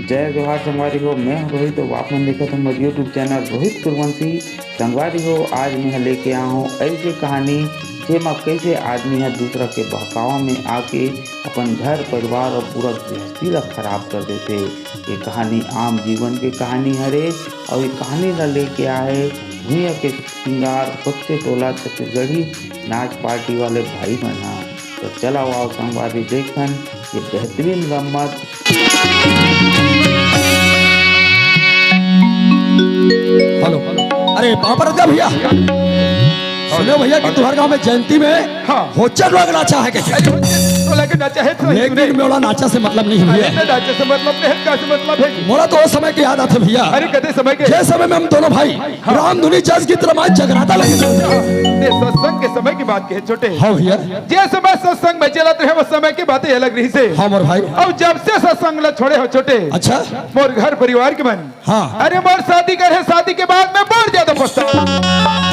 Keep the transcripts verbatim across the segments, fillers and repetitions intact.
जय जोहार संगवारी हो, मैं हूं रोहित। अउ आप मन देखत हो मोर YouTube चैनल रोहित कुरवंशी। संगवारी हो, आज मैं ह लेके आया हूं ऐसे कहानी, जेमा कैसे आदमी ह दूसरा के बहकावा में आके अपन घर परिवार अउ पूरा गृहस्थी ला खराब कर देथे। ये कहानी आम जीवन के कहानी हरे अउ ये कहानी ला लेके आए भुइयां के सिंगार बक्से टोला छत्तीसगढ़ी नाच पार्टी वाले भाई मन ह। तो चला आओ संगवारी देखन ये बेहतरीन गम्मत। हेलो, अरे बाबर जा भैया, सुनो भैया कि तुम्हारे गांव में जयंती में हाँ। होचर लोग नाचा है कैसे? अरे, होचर तो लगे नाचा है तो लेकिन सुने। मोला नाचा से मतलब नहीं है अरे भैया। तो नाचा से मतलब नहीं है, का से मतलब है? मोला तो वो समय की याद आते भैया। अरे कते समय के? जे समय में हम दोनों भाई हाँ। रामधुनी जस गीत रमाए जगराता लगे थे। ते सत्संग के समय की बात कहे छोटे। हाँ भैया। जे समय सत्संग में चलत रहे वो समय की बातें अलग रही से। हाँ मोर भाई। अब जब से सत्संग ला छोड़े हो छोटे। अच्छा। मोर घर परिवार के मन हाँ। अरे मोर शादी करे, शादी के बाद मैं बहुत ज्यादा पछतावा।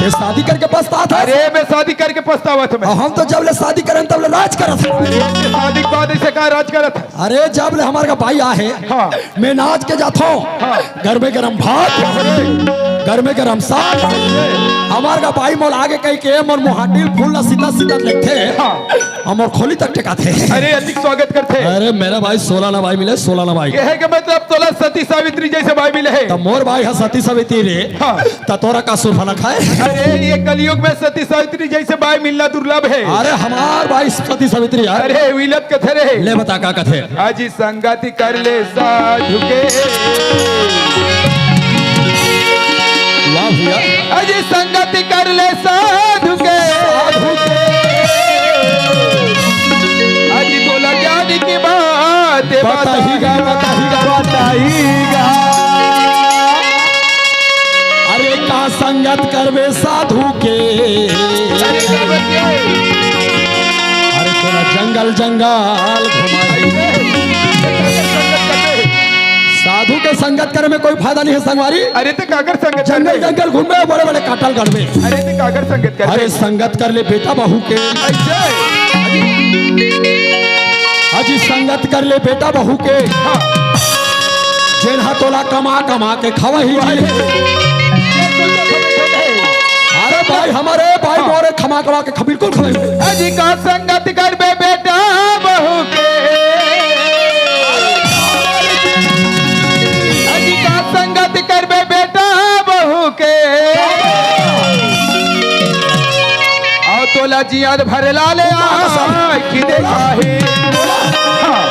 ये शादी करके पछतात है? अरे मैं शादी करके पछतावत हूं मैं। हम तो जब ले शादी करेन तब ले राज करत है। अरे मैं शादी के बाद ऐसे का राज करत है? अरे जब ले हमार का भाई आहे, हाँ। मैं नाच के जाथो। हाँ। गरमे गरम भात, गरमे गरम साग। हमार का भाई मोला आगे कहि के मोर मुहाटिल फूल ला सीता सीता लेथे। हाँ। अउ मोर खोली तक टेकाथे। अरे अधिक स्वागत करथे। अरे मेरा भाई सोला ना भाई मिले, सोला ना भाई। कहे के मतलब तोला सती सावित्री जैसे भाई मिले है। त मोर भाई ह सती सावित्री रे। हाँ। त तोरा का सुरफना खाए? अरे ये कलयुग में सती सावित्री जैसे भाई मिलना दुर्लभ है। अरे हमार भाई सती सावित्री यार। अरे विलत कथे रे। ले बता का कथे। अजी संगति कर ले साधु के। वाह भैया। अजी संगति कर ले साधु के। साधु के। अजी तोला ज्ञान की बात बताही गा, बताही गा, बताही गा। अरे का संगत करबे साधु के। अरे का बच्चे? अरे तोला जंगल जंगल घुमाई। साधु के संगत करे में कोई फायदा नहीं है संगवारी। अरे तो काकर संगत जंगल करबे? जंगल घूमबे, बड़े बड़े काटल गढ़बे। अरे तो काकर संगत करबे? अरे संगत कर ले बेटा बहू के। ऐसे? अजी संगत कर ले बेटा बहू के। हाँ। जेन हा तोला कमा कमा के खवाही जी। अरे भाई हमारे भाई हाँ। मोरे खमा कमा के ख-, बिल्कुल खवाही। अजी का संगत करबे बेटा बहू के। अजी का संगत करबे बेटा बहू के। अउ तोला जियाद भर ला ले आँखी देखाही। हाँ।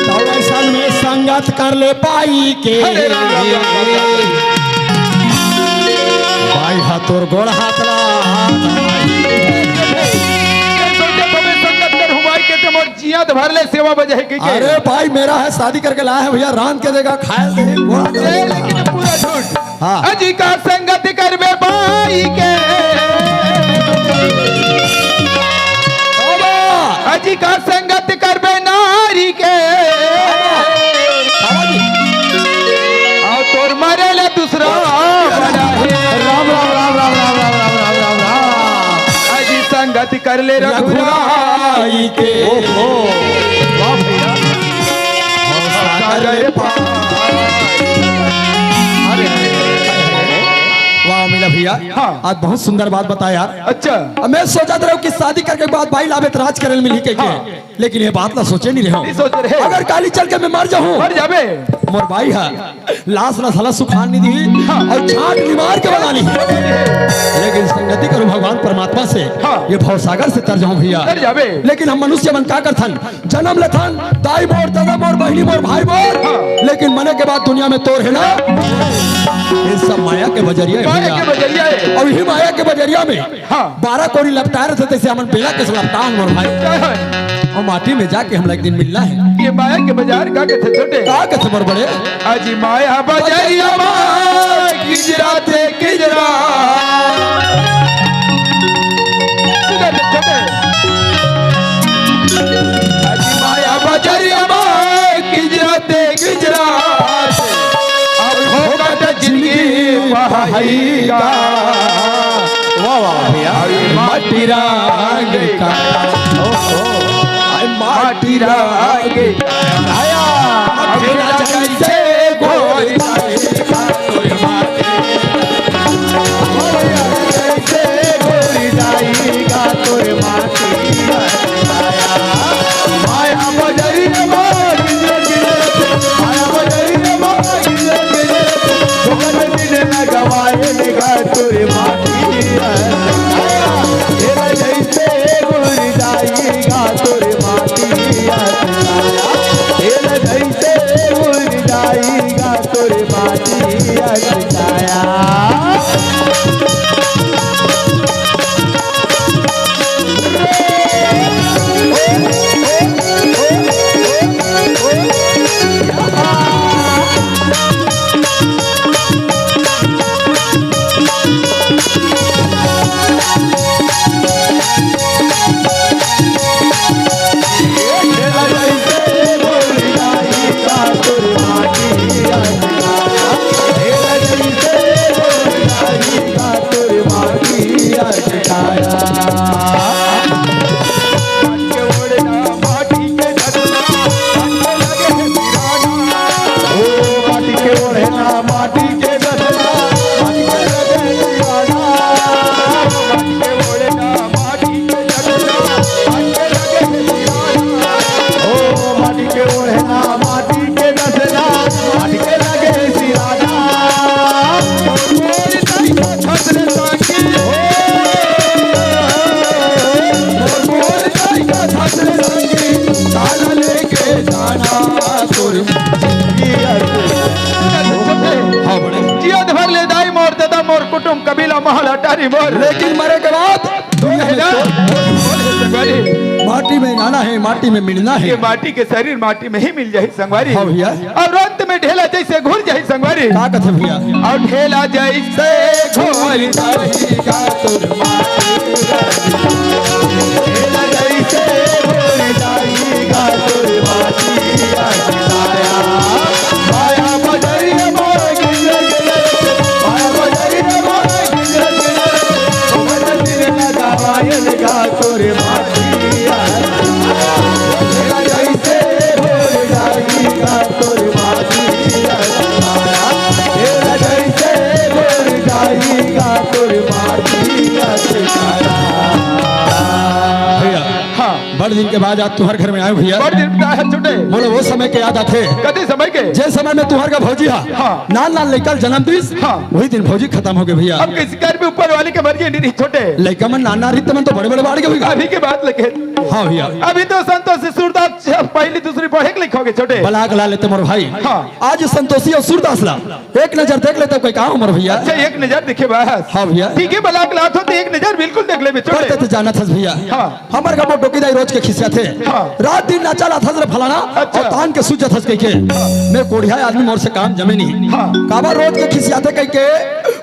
तब अइसन में संगत कर ले पाई के। अरे राम, राम, राम, राम, राम। भाई हा तोर गोड़ हाथ ला। ये सोचे तो मैं संगत कर हुमाई के ते मोर जियाद भर ले सेवा बजे है के। अरे भाई मेरा है शादी करके लाया है भैया, रांध के देगा, खाए दे, गोड़ हाथ ला। ए, लेकिन ये पूरा झूठ। हाँ। अजी का संगत करबे बाई के। बाबा। अजी का संगत करबे नारी के। बाबा जी। अउ तोर मरे ले दूसरा बड़ा है। राम, राम, राम। अजी संगत कर ले रघुराई के। ओहो। वाह भैया। सागर पार। अरे, वाह मिला भैया। हाँ। आज बहुत सुंदर बात बताया यार। अच्छा। अब मैं सोचत रहूं कि शादी करके बाद भाई लाबे त राज करे ल मिलही कहिके। हाँ। लेकिन ये बात ला सोचे नहीं रहे। नहीं सोच रहे। अगर काली चल के मैं मर जाऊं, मर जाबे। मोर भाई हा लाश ला साला सुखान नहीं दी हाँ। अउ छाट निमार के बना ली। लेकिन संगति करूं भगवान परमात्मा से, हाँ। ये भवसागर से तर जाऊं भैया। तर जाबे। लेकिन हम मनुष्य मन का करथन, जन्म लेथन, दाई मोर, दादा मोर, बहिनी मोर, भाई मोर, हाँ। लेकिन मरे के बाद दुनिया में तोर है ना, ये सब माया के बजरिया है माया भैया। के बजरिया है। अउ यही माया के बजरिया में हाँ। बारह कोरी लपटाए रहते, तैसे हमन बेला के लपटान मोर भाई। जय हो। अउ माटी में जाके हमला एक दिन मिलना है। ये माया के बाजार का कथे छोटे? का कथे मोर बड़े? अजी माया बजरिया मा किजरा ते किजरा। सुन रे छोटे। अजी माया बजरिया मा किजरा ते किजरा। अब फोकट जिंदगी पहाई का। वाह, वाह, भैया। अरे माटी रंग का। ओहो। अरे माटी रंग का। आया। कबीला महल अटारी मोर। लेकिन मरे के बाद दुनिया में तो माटी में जाना है, माटी में मिलना है। ये माटी के शरीर माटी में ही मिल जाही संगवारी। हाँ भैया। और अंत में ढेला जैसे घुल जाही संगवारी। का कथे भैया? और ढेला जैसे घुल जाही का तोर माटी। ढेला जैसे घुल जाही का तोर माटी। माया बजरिया माया भैया, हाँ। बड़ दिन के बाद आज तुहर घर में आए भैया। बड़ दिन का है छोटे। मोला वो समय के याद आथे। कति समय के? जे समय में तुहर का भौजी हा। हाँ। नान नान लइका ल जन्म दिस। हाँ। वही दिन भौजी खत्म हो गए भैया। अब किसी कर भी ऊपर वाले के मर्जी नहीं रही छोटे। लइका मन नान नान रही त मन तो बड़े बड़े बाढ़ गए भैया। अभी के बात लेके। हाँ भैया। अभी तो संतोष सूरदास पहली दूसरी पढ़े के लिखोगे छोटे। बलाक ला लेते मोर भाई। हाँ। आज संतोषी और सूरदास ला एक नजर देख लेते कोई काम मोर भैया। अच्छा, एक नजर देखे बस। हाँ भैया। ठीक है, बलाक ला तो एक नजर बिल्कुल देख ले छोटे। पढ़ते तो जाना था भैया। हाँ। हमर गाँव डोकी दाई रोज के खिसियाथे। हाँ। रात दिन नाचा लाथस रे फलाना, अच्छा। और तान के सूत जाथस कहिके। मैं कोढ़िया आदमी, मोर से काम जमे नहीं। हाँ। काबर रोज के खिसियाथे कहिके,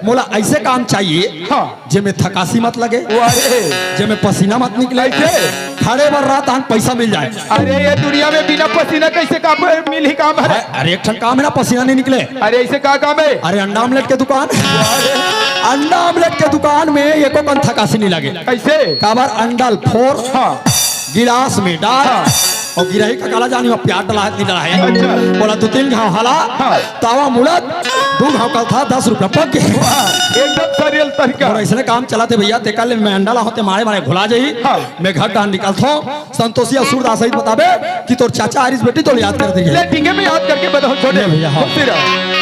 मोला ऐसे काम चाहिए, हाँ। जेमे थकासी मत लगे, वाह रे। जेमे पसीना मत निकले, ऐसे। खड़े बर रात आन पैसा मिल जाए। अरे ये दुनिया में बिना पसीना कैसे काम मिलही काम है? अरे, अरे एक ठन काम है ना, पसीना नहीं निकले। अरे ऐसे का काम है? अरे अंडा आमलेट के दुकान, अंडा आमलेट के दुकान में एको कन थकासी नहीं लगे। कैसे? काबर अंडा ल फोर, हाँ। गिलास में डाल, हाँ। और गिरही का काला जानी में प्याज डला है, नहीं डला है। अच्छा। बोला दो तीन घाव हाला, हाँ। तावा मुड़त, दो घाव कल था, दस रुपया पक गए। वाह, एकदम सरल तरीका। और ऐसे काम चलाते भैया, ते कल मैं अंडा ला होते मारे मारे घुला जाही। हाँ। मैं घर डाल निकलता हूँ। संतोषी और सूरदास सहित बताबे कि तोर चाचा आरिस बेटी तोर याद कर देंगे। ले ठीक है, मैं याद करके बताऊँ छोटे। ले भैया, हाँ। खुश रहो।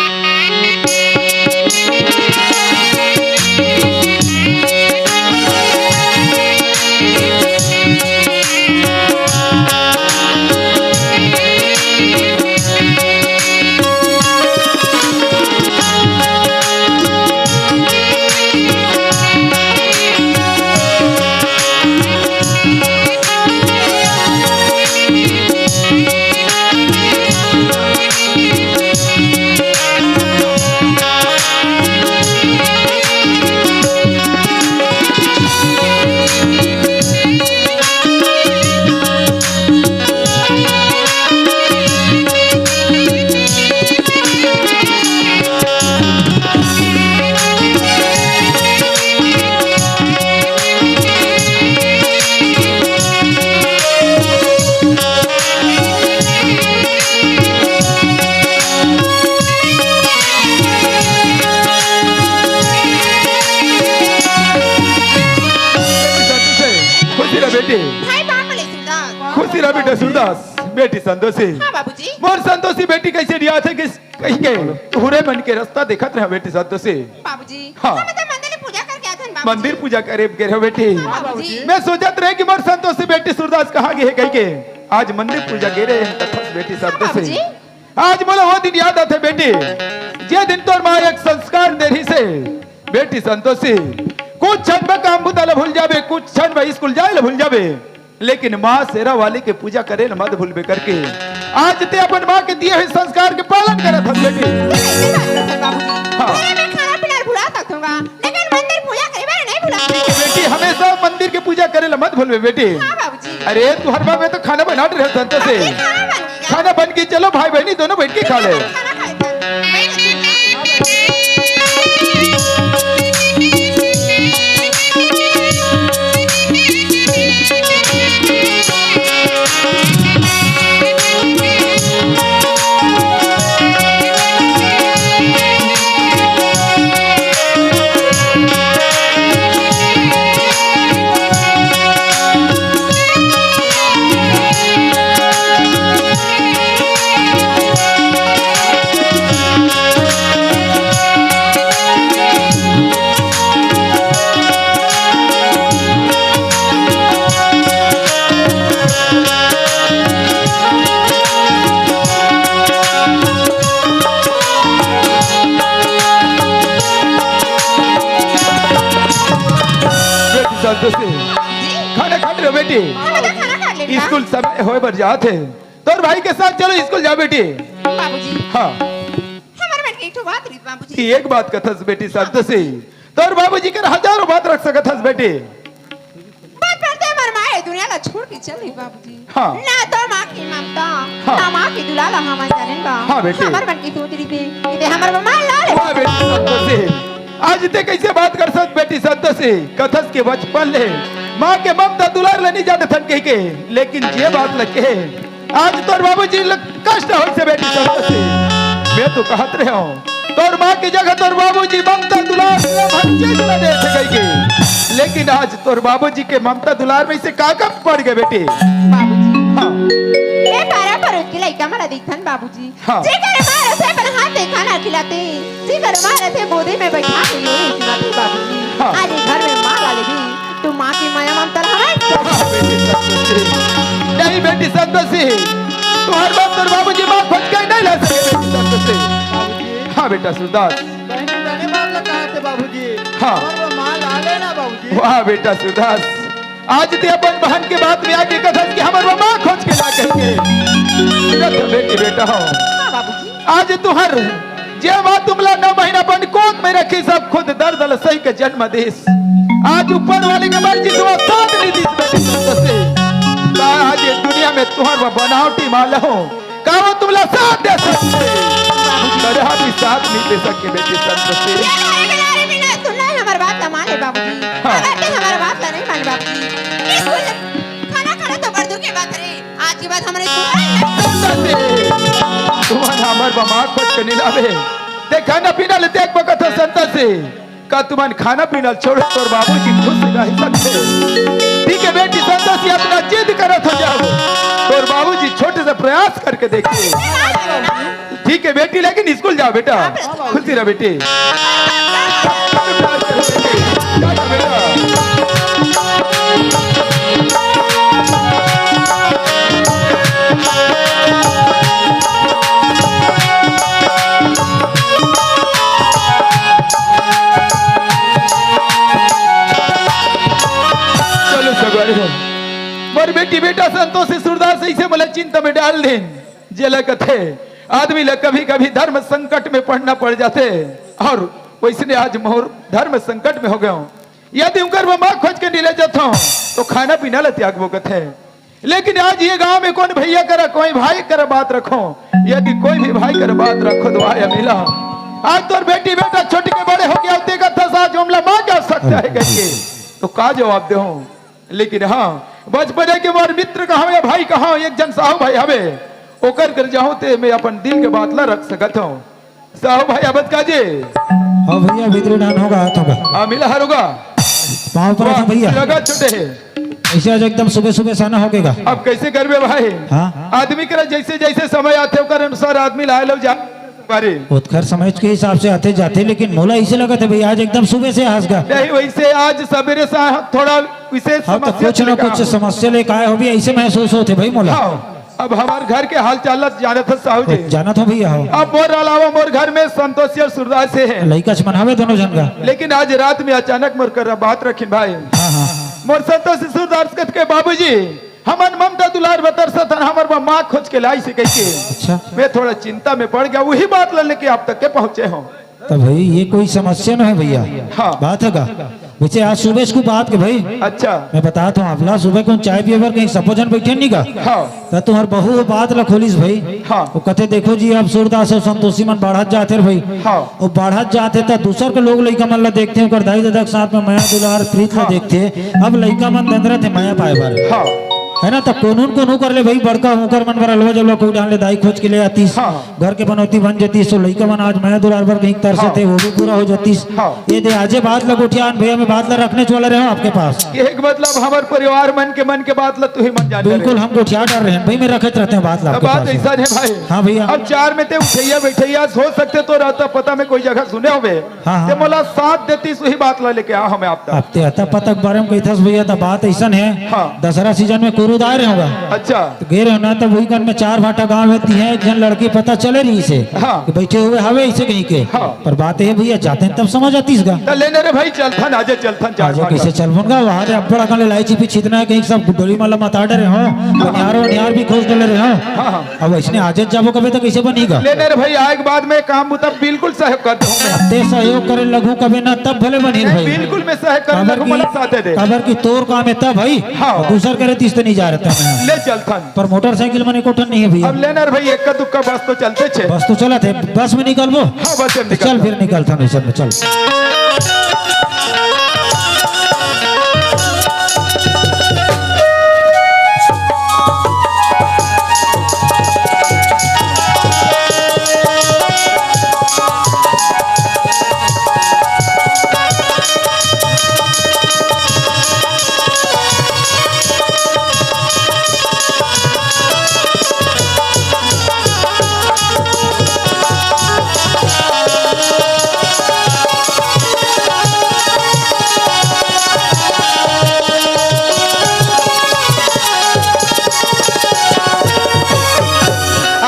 खुशी रह बेटी। हाय बाप ले सूरदास। खुशी रह बेटा सूरदास। बेटी संतोषी। हाँ बाबूजी। मोर संतोषी बेटी कैसे रिया थे किस कहीं के तुहरे मन के रास्ता देखत रहे बेटी संतोषी। बाबूजी, हाँ। हम तो मंदिर में पूजा करके आथन बाबूजी। मंदिर पूजा करे गे रहे बेटी। हाँ बाबूजी। मैं सोचत रहे कि मोर संतोषी बेटी सूरदास कहाँ गए है कहीं के। आज मंदिर पूजा गे रहे हैं तथस बेटी हाँ संतोषी। बाबूजी। आज मोला वो दिन याद आथे बेटी, जे दिन तोर माँ एक संस्कार दे रही से बेटी संतोषी। कुछ क्षण में काम बुता ला भूल जाबे, कुछ क्षण में स्कूल जाए ला भूल जाबे, लेकिन माँ शेरा वाली के पूजा करे ला मत भूलबे करके आज ते अपन माँ के दिए हुए संस्कार के पालन करत हस बेटी। ये कैसे बात करत हस बाबूजी? हाँ। अरे मैं खाना पीना भुला सकत हूँ, लेकिन मंदिर पूजा करे बर नहीं भुला सकत। बेटी हमेशा मंदिर के पूजा करे ला मत भूलबे बेटी। हाँ बाबूजी। अरे तू हर बार में तो खाना बनात रहे संतोष से। अभी खाना बन गया। खाना बन के चलो भाई बहनी दोनों बैठ के खा ले। खाना खाए थे। से जी? खाना खा ले बेटी। हाँ, बेटा, खाना खा ले बेटा। स्कूल समय होय बर जात हे। तोर भाई के साथ चलो स्कूल जा बेटी। बाबूजी। हाँ। हमर मन के एक ठो बात रहिस बाबूजी। एक बात कथस बेटी संतोषी, तोर बाबूजी के हजारों बात रख सकत हस बेटी। बात करते हमर माँ ये दुनिया ला छोड़ के चल रही बाबूजी। हाँ। ना तो माँ की ममता, हाँ। ना माँ की दुलार ला हमन जानेन बा। हाँ बेटी। हमर मन की सोच रही थी कि ते हमर माँ ला ले। वाह बेटी संतोषी, आज ते कैसे बात कर सकत बेटी संतोषी? कथस के बचपन ले माँ के ममता दुलार ला नहीं जानत हन कह के, लेकिन जे बात लगे आज तोर बाबूजी ल कष्ट होइसे बेटी संतोषी। मैं तो कहत रहे हूँ, तोर माँ के जगह तोर बाबूजी ममता दुलार में हर चीज ला दे सके के। लेकिन आज तोर बाबूजी के ममता दुलार में से का कम पड़ गए बेटी? बाबूजी। हाँ। ए पारा परोस के लइका मन ला देखथन बाबूजी। हाँ। जेकर माँ रथे अपन हाथ से खाना खिलाते, जेकर माँ रथे गोदी में बैठा के लोरी सुनाते बाबूजी। हाँ। आज ये घर में माँ वाले भी तो माँ की मया ममता हवे। नहीं बेटी संतोषी, तुम्हार बाप तोर बाबूजी माँ खोज के नहीं ला सके बेटी संतोषी। हाँ बेटा सूरदास। बहन जाने बात ला कहा थे बाबूजी। हाँ। और वो माँ ला लेना बाबूजी। वाह बेटा सूरदास, आज ते अपन बहन के बात में आके कथस कि हमर वो माँ खोज के ला करके। बेटा, बेटी बेटा हो। हाँ बाबूजी। आज तुहर जे माँ तुमला नौ महीना अपन कोख में रखी, सब खुद दर्द ल सही के जन्म देस। आज ऊपर वाले के मर्जी से वो साथ नहीं दीस बेटी संतोषी। का आज ये दुनिया में तुहर वो बनावटी माँ लहो, का वो तुमला साथ दे सकते? कदा भी साथ नहीं दे सके बेटी संतोषी। ये तो एक नारे भी ना सुनना है हमर बात ला माने बाबूजी। हाँ। अगर ते हमर बात ला नहीं माने बाबूजी, स्कूल खाना खाना तो बड़ दूर के बात रे। आज के बाद हमरे तुम्हार हमर बमार पर कनी लावे। ते खाना पीना ले देख बकत हो संतोषी। का तुमन खाना पीना छोड़ तोर बाबूजी खुश रह सकते? ठीक है बेटी संतोषी, अपना जिद करत हो जाओ। तोर बाबूजी छोटे से प्रयास करके देखिए। ठीक है बेटी, लेकिन स्कूल जाओ बेटा। खुशी रह बेटी। चलो सगवारी हो। मोर बेटी बेटा संतोष सूरदास ऐसे मोला चिंता में डाल देन। जेला कथे, आदमी ला कभी-कभी धर्म संकट में पड़ना पड़ जाथे, और वैसने आज मोर धर्म संकट में हो गयो। यदि उनकर वो माँ खोज के नहीं ले जाता हूँ, तो खाना पीना ला त्यागबो कथे। लेकिन आज ये गांव में कोन भैया करा, कोई भाई करा बात रखो, यदि कोई भी भाई करा बात रखो, तो आया मिला। आज तोर बेटी बेटा छोटे के बड़े हो गया, देखत हस आज हमला माँ के आवश्यकता है कह के, तो का जवाब देहूँ? लेकिन हाँ, बचपने के मोर मित्र कहां या भाई कहां, एक जन साहू भाई हवे, ओकर कर जाहूं ते मैं अपन दिल के बात ला रख सकत हूं। साहू भाई अबत का जे? हाँ भैया, भीतरी डान होगा, हाथ होगा। हाँ, मिला हर होगा। पाँव पर वाह, रखो भैया। लगा छोटे है। ऐसे आज एकदम सुबह सुबह साना हो गएगा। अब कैसे करबे भाई? हाँ। आदमी करा जैसे जैसे समय आथे, ओकर अनुसार आदमी लाए लो जा। अरे। ओतकर समय के हिसाब से आथे जाथे, लेकिन मोला ऐसे लगत है भैया, आज एकदम सुबह से हंस गा। नहीं, वैसे आज सवेरे से थोड़ा विशेष हम तो समस्या कुछ ना चले कुछ का। समस्या लेके आए हो भी, ऐसे महसूस होते भाई मोला। हाँ, अब हमार घर के हाल चाल जानत है साहू जी। जानत हो भैया हो। अब मोर अलावा मोर घर में संतोषी और सूरदास है। लइका च मन हवे दोनों जन का। लेकिन आज रात में अचानक मोर कर बात रखिन भाई। हाँ, हाँ। मोर संतोषी सूरदास कथ के बाबूजी, हमन ममता दुलार बतर सथन, हमर बर माँ खोज के लाई से कहिके। अच्छा। मैं थोड़ा चिंता में पड़ गया, वही बात ला लेके आप तक के पहुँचे हूँ। तो भाई, ये कोई समस्या ना है भैया। हाँ। बात है का? वैसे आज सुबह इसको बात के भाई। अच्छा। मैं बताता हूँ, आपला सुबह कौन चाय पिए बर कहीं सपो जन बैठे नहीं का? हाँ। तो तुम्हार बहू वो बात ला खोलिस भाई। हाँ। वो कहते, "देखो जी, अब सूरदास और संतोषी मन बाढ़त जाते रहे भाई।" हाँ। वो बाढ़त जाते तो दूसर के लोग लइका मन ला देखते, ओकर दाई ददा के साथ में मया दुलार प्रीत ला हाँ। देखते। अब लइका मन दंदरत है मया पाए बर। हाँ। है ना, तो कोनो न कोनो कर ले भाई, बड़का होकर मन बर अलवा जलवा कोई डाल ले दाई खोज के ले आतीस। हाँ। घर के बनौती बन जातीस, तो लइका मन आज मया दुलार बर कहीं तरसे हाँ। थे, वो भी पूरा हो जातीस। हाँ। ये दे आजे बात ला गोठियान भैया, मैं बात ला रखने वाला रहे हूँ आपके पास। ये एक मतलब हमारे परिवार मन के मन के बात ला तू ही मन जान बिल्कुल, रहे। हम गोठिया डाल रहे हैं भाई, मैं रखत रहते हैं बात ला अब आपके बात पास। ऐसा है भाई। हाँ भैया। अब चार में ते उठैया बैठैया हो सकते तो रहता पता में कोई जगह सुने होवे। हाँ, हाँ। ते मोला साथ देतीस वही बात ला लेके आ हमें आप तक। अब ते अता पता के बारे में कहिथस भैया, तो बात ऐसा है। हाँ। दशहरा सीजन में उदाय रहे होगा। अच्छा। तो गे रहे हो ना, तब वही कन में चार भाटा गांव में तिहे एक झन लड़की पता चले रहिसे हाँ। कि बैठे हुए हवे इसे कहीं के। हाँ। पर बात हे भैया, जाते हैं तब समझ आतीस गा। त ले न रे भाई, चलथन, आजे चलथन, चार आजे भाटा। कैसे चलबन गा? वहाँ रे अब्बड़ अकन ले लाइची पीछी इतना है, कहीं सब डोली माला मता डरे हो, बनिहार वनिहार भी खोज डले रहे हो। हाँ, हाँ। अब इसने आजे जाबो कबे तो कैसे बनी गा? ले न रे भाई, आए के बाद में काम बुता बिल्कुल सहयोग कर दूं मैं। ते सहयोग करे लगू कबे ना, तब भले बनी भाई। बिल्कुल मैं सहयोग करे काबर लगू, की, मला साथे दे। काबर की तोर काम हे तब भाई, हाँ। दूसर करे तीस तो नहीं जा रहता मैं। ले चलथन। पर मोटरसाइकिल मने कोठन नहीं है भैया। अब ले न रे भाई, एक्का दुक्का बस तो चलते छे। बस तो चलत हे, बस में निकलबो। हाँ, बस में तो चल निकलथन। फिर निकलथन, चल, चल।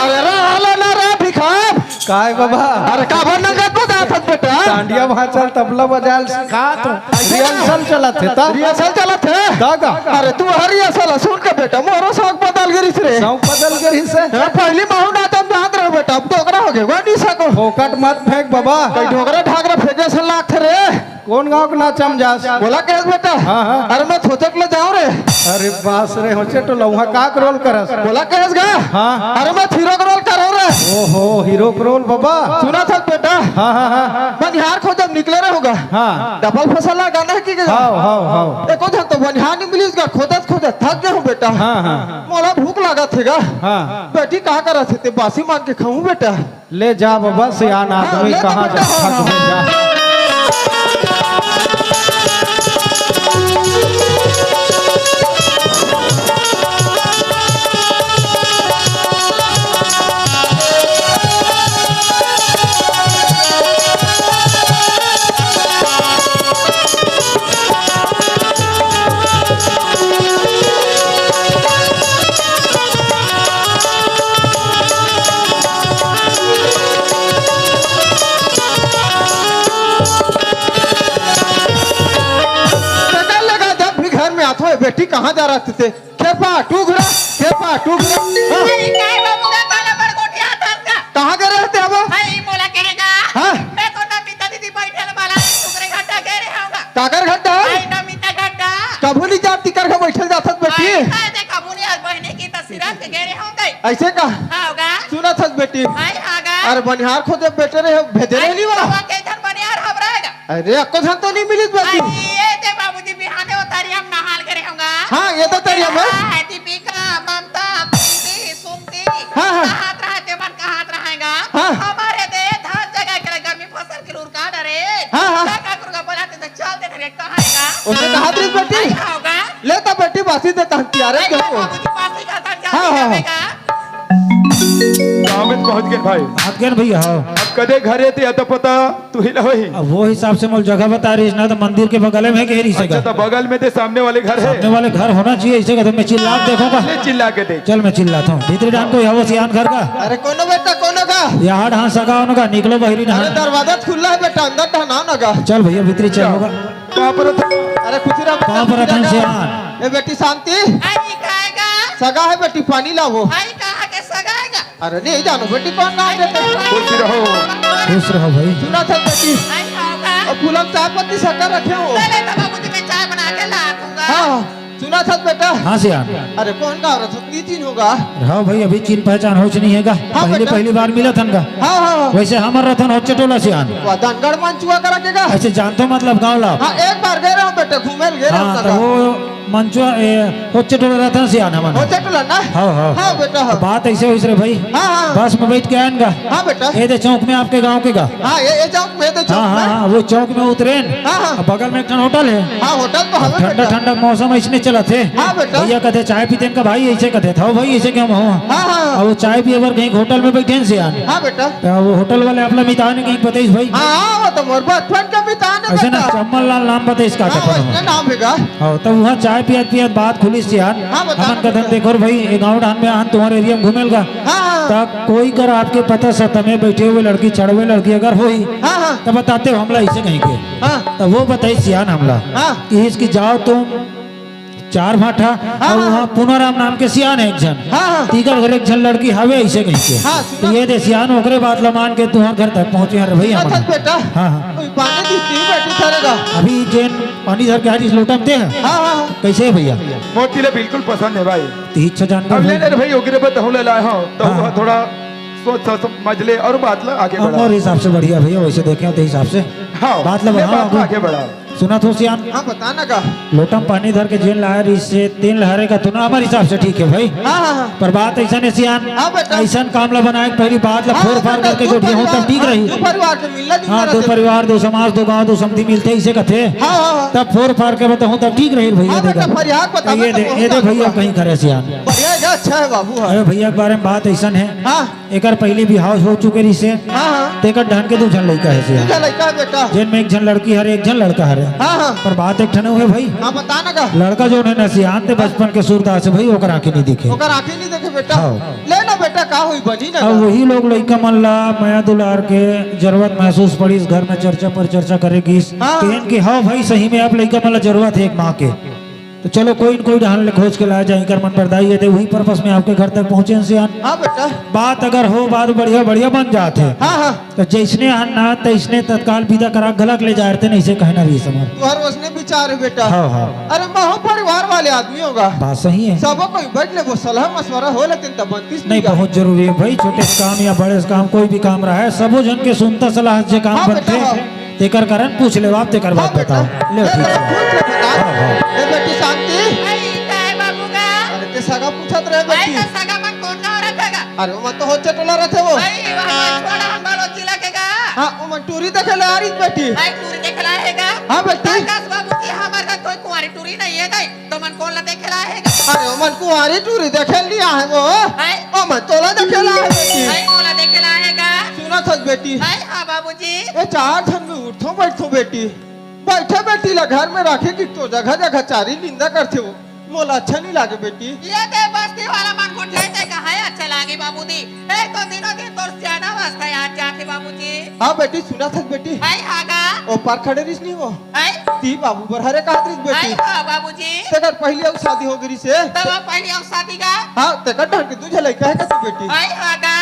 अरे रे, हाल ना रे भिखार। काय बाबा? अरे काबर नंगत बजात हस बेटा? डांडिया भांचल तबला बजाल सिखात हो। रिहर्सल चलत हे त? रिहर्सल चलत हे? त का? अरे तू हर रिहर्सल सुन के बेटा मोरो शौक बदल गे रिहिस रे। शौक बदल गे रिहिस हे? अरे पहली महू नाचम जानत रहो बेटा, अब डोकरा हो गे, वो नहीं सको। फोकट मत फेंक बाबा। कहीं डोकरा ढाकरा फेंके से लागथे रे। कोन गांव के नाचम जास? मोला कहेस बेटा? हाँ, हाँ। अरे मैं थोचट ले जाऊं रे। अरे बास रे, होचे तो लौहा का के रोल करस? मोला कहेस गा? हाँ। अरे मैं हीरो के रोल करो रे। ओहो, हीरो के रोल बाबा। सुनत हस बेटा? हाँ, हाँ, हाँ। बनिहार खोजब निकले रहे होगा। हाँ। डबल फसल ला गाना हे कि गा? हाव, हाव, हाव। एको झन तो बनिहार नहीं मिलिस गा, खोजत खोजत थक गए हूँ बेटा। हाँ, हाँ। मोला भूख लागत हे गा। हाँ। बेटी का करत हे ते बासी मांग के खाऊं बेटा? ले जा बबा, सियान आदमी ले जा कहाँ बेटा, जा हाँ, सकबे हाँ। जा। पकड़ लेगा, जब भी घर में आथो, ए बेटी कहाँ जा रहा थे? खेपा, टूघरा, खेपा, टूघरा। हाँ। अरे, काय बाबू का काला बड़ गोटिया था इसका? कहाँ गए रहे थे अब? भाई, मोला कहेगा। हाँ। मैं तो नमिता दीदी बैठल वाला टुकड़े घंटा गए रहे होगा। काकर घंटा? भाई, नमिता घंटा। कभू नहीं जाती कर के बैठल जाथत बेटी। भाई, काय दे कभू नहीं, आज बहने की तस्वीर के गए रहे होंगे। ऐसे का? हाँ, होगा। सुनत हस बेटी। भाई, हाँ गा। अरे, बनिहार खोजे बेटे रहे, भेजे रहे भाई, नहीं वा? तो वहाँ के इधर बनिहार हम रहेगा। अरे, अक्को झन तो नहीं मिलिस बेटी। अरे, ये दे बाबूजी, बिहाने उतारी हम नहाल करे होंगा। हाँ, ये तो तैयार है। हाँ, दीपिका, ममता, प्रीति, सुमति, हाँ, हाँ। कहाँ रहे ते मन, कहाँ रहेगा? हाँ। हमारे दे धान जगा के गर्मी फसल के लूर का डरे। हाँ, हाँ। काका गुरगा बोलाते तो चल दे रे, कहाँ रहेगा? उसने कहा तेरी बेटी? आई होगा। ले तो बेटी बासी दे तहन तैयार है आई क्यों? बाबूजी बासी का था, हाँ, हाँ, हाँ। जाएगा। गाँव में पहुँच गए भाई। पहुँच गए भैया, हाँ। अब कदे घरे ते अता पता तू ही ला होही। अब वो हिसाब से मोल जगह बता रही ना, तो मंदिर के बगल में घेरी से अच्छा, घर। तो बगल में ते सामने वाले घर है। सामने वाले घर होना चाहिए, इसे कहते मैं चिल्ला के देखूंगा। ले चिल्ला के देख। चल मैं चिल्लाता हूँ। भीतरी डांग कोई हवो सियान घर का? अरे कोनो बेटा, कोनो का? यहाँ ढांस सगा होने का, निकलो बहरी अरे ढांस। दरवाजा खुला है बेटा, अंदर ढाना ना का। चल भैया भीतरी चल होगा। कहाँ पर था? अरे खुशी राम कहाँ पर था सियान? ए बेटी शांति। आई खाएगा। सगा है बेटी, पानी लाओ। आई कहाँ के सगा है का? अरे नहीं जानो बेटी, कौन नाम देते हैं? खुश रहो। खुश रहो भाई। सुना था बेटी। आई खाओगा। और फूलन चाय पत्ती शक्कर रखे हो। ले, ले, तो बाबूजी मैं चाय बना के ला दूंगा। हाँ, सुना था बेटा। हाँ सियान। अरे कौन गाँव रहा था? नहीं चिन्ह होगा। हाँ भाई, अभी चिन्ह पहचान हो नहीं है गा। हाँ पहली, बेटा। पहली बार मिला था ना। हाँ, हाँ, हाँ। वैसे हमर रतन होचे टोला सियान। वाह, धनगढ़ मंचुआ करा के गा। ऐसे जानतो मतलब गाँव ला। हाँ, एक बार गए रहो बेटा, घूमे ले गए रहो हाँ, तो सगा। वो मंचुआ, ए, होचे टोला रहता सियान हमन। होचे टोला ना? हाँ, हाँ। हाँ, बेटा, हाँ। बात ऐसे होइस रे भाई। हाँ, हाँ। बस में बैठ के आयन गा। हाँ, बेटा। ए दे चौक में आपके गाँव के गा। हाँ, ये, ये चौक में, ये दे चौक हाँ, हाँ, में। हाँ, वो चौक में उतरेन। हाँ, हाँ। अब बगल में एक ठन होटल है। हाँ, होटल तो हवे ठंडा, बेटा। ठंडा मौसम है, इसने लथे। हाँ बेटा। भैया कथे, "चाय पीतेन का भाई?" ऐसे कथे, "थव भाई, ऐसे के हम हो।" हाँ, हाँ। अब वो चाय पिए बर कहीं होटल में बैठे हैं सियान। हाँ बेटा। तो वो होटल वाले आपला मितान कहीं बताइस भाई। हाँ, वो तो मोर बचपन के मितान है ऐसे ना, बेटा। चम्मन लाल नाम बताइस का हाँ, कथे वैसने हो। नाम है का? हाँ, तब वहाँ चाय पियत पियत बात खुली सियान। हाँ, बता हमन ना कथन, बेटा। "देखो रे भाई, ये गाँव डाहन में आन तुम्हारे एरिया में घूमेल का।" हाँ, हाँ। तब कोई कर आपके पता सतमे बैठे हुए लड़की, चढ़वे लड़की अगर होई, हाँ, हाँ। तब बताते हो हमला ऐसे कहीं के। हाँ। तब वो बताइस सियान हमला हाँ। कि इसकी जाओ तुम चार भाठा हाँ, और हाँ। वहाँ पुनाराम नाम के सियान है एक झन। हाँ, हाँ। तीकर घर एक झन लड़की हवे ऐसे कहीं के। हाँ, सुना। तो ये दे सियान ओकरे बात ला मान के तुहर घर तक पहुँचे हन रे भैया सुना मन। था बेटा। हाँ, हाँ। कोई पानी दी, दी बेटी थारे का। अभी जेन पानी धर के आ रही लोटा में दे है। हाँ, हाँ, हाँ। कैसे है भैया? मोती ले बिल्कुल पसंद है भाई। ती इच्छा जान अब ले ले रे भाई, ओकरे पर तहूँ ले लाए हो, तो हाँ। वो थोड़ा सोच समझ ले और बात ला आगे बढ़ा। हमारे हिसाब से बढ़िया भैया, वैसे देखे हो तो हिसाब से। हाँ, बात ला ले बढ़ाओ बात ला आगे। आगे बढ़ा। सुना थो सियान? हाँ, बता ना का। लोटा में पानी धर के जेन लाए रही से तेन लहरे का तो ना हमारे हिसाब से ठीक है भाई। हाँ, हाँ, हाँ। पर बात ऐसा नहीं सियान, हाँ, बेटा। ऐसा काम ला बनाए के पहली बात ला हाँ, फोर फार बेटा, करके दो गोठिया हो परिवार, तब ठीक हाँ, रही। दो परिवार के मिलना जुलना हाँ, दो रहते। परिवार, दो समाज, दो गांव, दो समधी मिलते इसे कथे। हाँ, हाँ, हाँ। तब फोर फार के बताऊँ तब ठीक रही भैया हाँ, देखा। बेटा, फरियाद बता, ये बेटा, दे, बहुत ये दे अच्छा भैया बात। कहीं करे सियान। बढ़िया है, अच्छा है बाबू, हाँ। अरे भैया के बारे में बात ऐसा है। हाँ। एकर पहले बिहाव हो चुके रहिसे। हाँ, हाँ। तेकर ढंग के दू झन लइका हे से। दू झन लइका हे बेटा। जेन में एक झन लड़की हरे, एक झन लड़का हरे। हाँ, हाँ। पर बात एक ठन हे भाई। हाँ, बता ना का। लड़का जो हे ना सियान ते बचपन के सूरदास हे भाई, ओकर आँखी नहीं दिखे। ओकर आँखी नहीं देखे बेटा। हाँ। ले ना बेटा, का होई, बनी ना अब का। वही लोग लइका मन ला मया दुलार के जरूरत महसूस पड़िस, घर में चर्चा पर चर्चा करे गिस। हाँ। तेन के, "हाँ भाई, सही में अब लइका मन ला जरूरत हे एक माँ के।" तो चलो, कोई न कोई डहन ले खोज के लाया जाए, कर मन बरदाई हे, ते वही purpose में आपके घर तक पहुँचे हैं सियान। हाँ बेटा। बात अगर हो, बात बढ़िया, बढ़िया बन जात हे। हाँ, हाँ। तो जैसने आन ना, तैसने तत्काल विदा करा, घलक ले जाए रहते, नहीं से कहना भी समझ। तुहर वैसने विचार हे बेटा। हाँ, हाँ। अरे, महू परिवार वाले आदमी होगा। बात सही हे। सबो कोई बैठ ले, वो सलाह मशवरा हो लेते, तब बनतीस नहीं, नहीं का। बहुत जरूरी हे भाई, छोटे से काम या बड़े से काम, कोई भी काम रहा हे, सबो झन के सुनता सलाह से काम हाँ बेटा, बनते। हाँ। तेकर कारण पूछ ले बाप, तेकर हाँ बाप बेटा। बताओ। ले ले, ठीक ले, हे। पूछ ले बेटा। हाँ, हाँ। ए बेटी शांति। आई, काय बाबू का? अरे ते सगा पूछत रहे आई बेटी। तो सगा मन कोन गाँव रथे गा? अरे वो मन तो होचे टोला रथे वो। आई, वहाँ मन छोड़ा हम बालोद जिला के गा। हाँ, वो मन टूरी देखे ले आ रही बेटी। आई, टूरी देखे ला हे गा। हाँ बेटी। आकाश बाबू जी, हमारे घर कोई कुंवारी टूरी नहीं हे दाई। तो मन कोन ला देखे ला हे गा? अरे, ओ मन कुंवारी टूरी देखे ला हे वो। हैं? ओ मन तोला देखे ला हे बेटी। हैं, मोला देखे ला हे गा? सुनत हस बेटी। हैं, हाँ बाबूजी। ए चार झन में उठथों बइठथों बेटी। बइठे बेटी ला घर में राखे कि तो जगह जगह चारी निंदा करथे वो। मोला अच्छा नहीं लागे बेटी। ये दे बस्ती वाला मन गोठियाथे कहाँ अच्छा लागे बाबूजी। एक तो दिनों दिन तोर ज्यादा अवस्था याद जाथे बाबूजी। हाँ बेटी, सुनत हस बेटी। हैं, हाँ गा? ओ पार खड़े रहिस नहीं वो। हैं? ती बाबू बर हरे कहत रहिस बेटी। हैं, हाँ, बाबूजी। तेकर पहिली अउ शादी हो गे रहिसे। तब अब पहिली अउ शादी गा? हाँ, तेकर ढंग के दू झन लइका हे कथे बेटी। हैं, हाँ गा?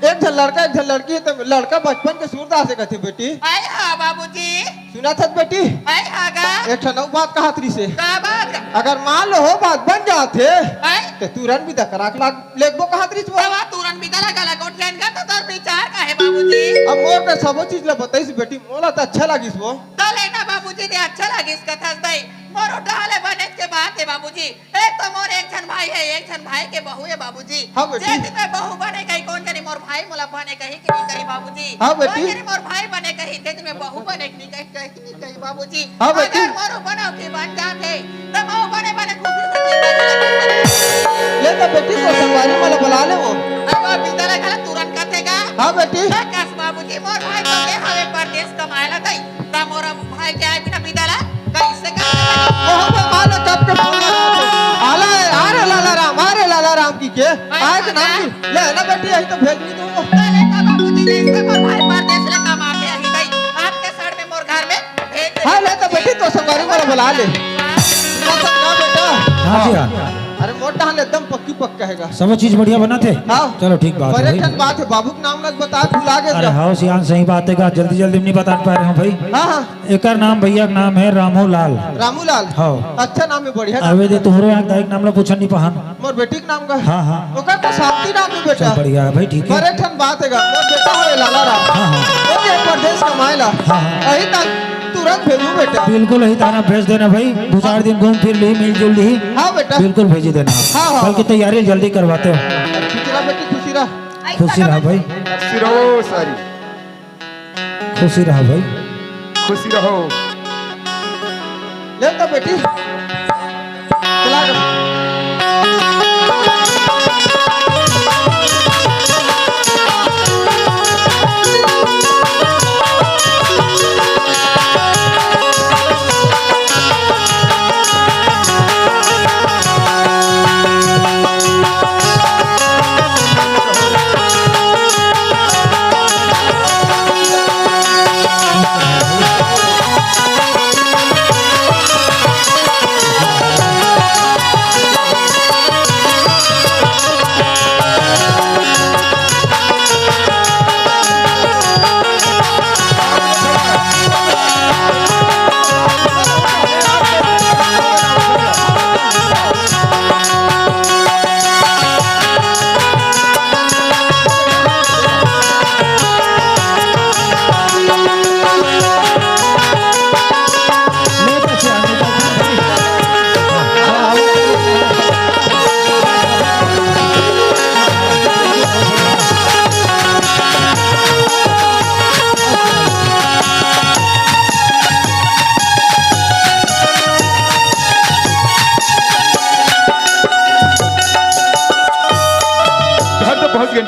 एक झन लड़का, एक झन लड़की हे, त लड़का बचपन के सूरदास हे कथे बेटी। हैं, हाँ, बाबूजी। सुनत हस बेटी? हैं, हाँ गा? एक ठन अउ बात कहत रहिसे। का बात? अगर मान लो हो बात बन जात हे, हैं? त तुरंत बिदा करा के लाग लेगबो कहत रहिस वो। तब तुरंत बिदा ला घला गोठियान गा, त तोर विचार का हे बाबूजी? अब मोर के सबो चीज ला बताइस बेटी, मोला त अच्छा लागिस वो। त लेना बाबूजी, ते अच्छा लागिस कथस दाई। मोर उठा ले बने के बात हे बाबूजी। एक तो मोर एक झन भाई हे, एक झन भाई के बहू हे बाबूजी। हाँ बेटी। जे दिन में बहू बने कही, कोन जनी मोर भाई मोला बने कही कि नहीं कही बाबूजी? हाँ बेटी। कोन जनी मोर भाई बने कही, ते दिन में बहू बने कि नहीं कही, कही कि नहीं कही बाबूजी? हाँ बेटी। अगर मोर बने के बन जात हे, त मोर बने बने खुशी से जिंदगी लगे। ले तो बेटी, तो संगवारी वाला बुला ले वो। अरे वो बिदा ला घला तुरंत कथे गा। हाँ बेटी। त कस बाबूजी, मोर भाई तो गे हवे परदेस कमाए ला दाई। त मोर भाई के आए बिना बिदा ला कइसे कर सकत? ओहो, वो माँ ने कब के फोन लगा। आला, अरे लाला राम, अरे लाला राम की के? आए के नाम नहीं। ले ना बेटी, यही तो भेज दी तू। ले का बाबूजी, जइसे मोर भाई परदेस ले कमा के आही गई, आज के सड़ में मोर घर में भेज दे। हाँ, ले तो बेटी, तो संगवारी वाला बुला ले। ना बेटा। हाँ जी, हाँ। अरे मोटा हन एकदम पक्की पक्का हे गा। सब चीज बढ़िया बनथे। हाँ। चलो ठीक बात हे बड़े भाई। ठन बात हे, बाबू के नाम ना बता, भुला गे अरे गा। हाँ सियान, सही बात हे गा, जल्दी जल्दी में नहीं बता पा रहे हो भाई। हाँ, हाँ। एकर नाम, भैया के नाम हे रामू लाल। रामू लाल? हाँ। अच्छा नाम हे, बढ़िया नाम अबे हे। दे तोहरे यहाँ दाई के नाम ला पूछन नहीं पहन। मोर बेटी के नाम का? हाँ, हाँ। ओकर तो शांति नाम हे बेटा। चल बढ़िया हे भाई, ठीक हे। बड़े ठन बात हे गा, मोर बेटा हवे लाला राम। हाँ, हाँ। वो के परदेस कमाए ला। हाँ, हाँ। अही तक तुरंत भेजू बेटा। बिल्कुल अही ताना भेज देना भाई, दू चार दिन घूम फिर ली, मिल जुल ली। हाँ बेटा। बिल्कुल भेजी देना। हाँ, हाँ, कल की हाँ। तैयारी जल्दी करवाते हो। खुशी रहा बेटी, खुशी रहा। खुशी रहा भाई। खुशी रहो सारी। खुशी रहा भाई। खुशी रहो। ले तो बेटी। चला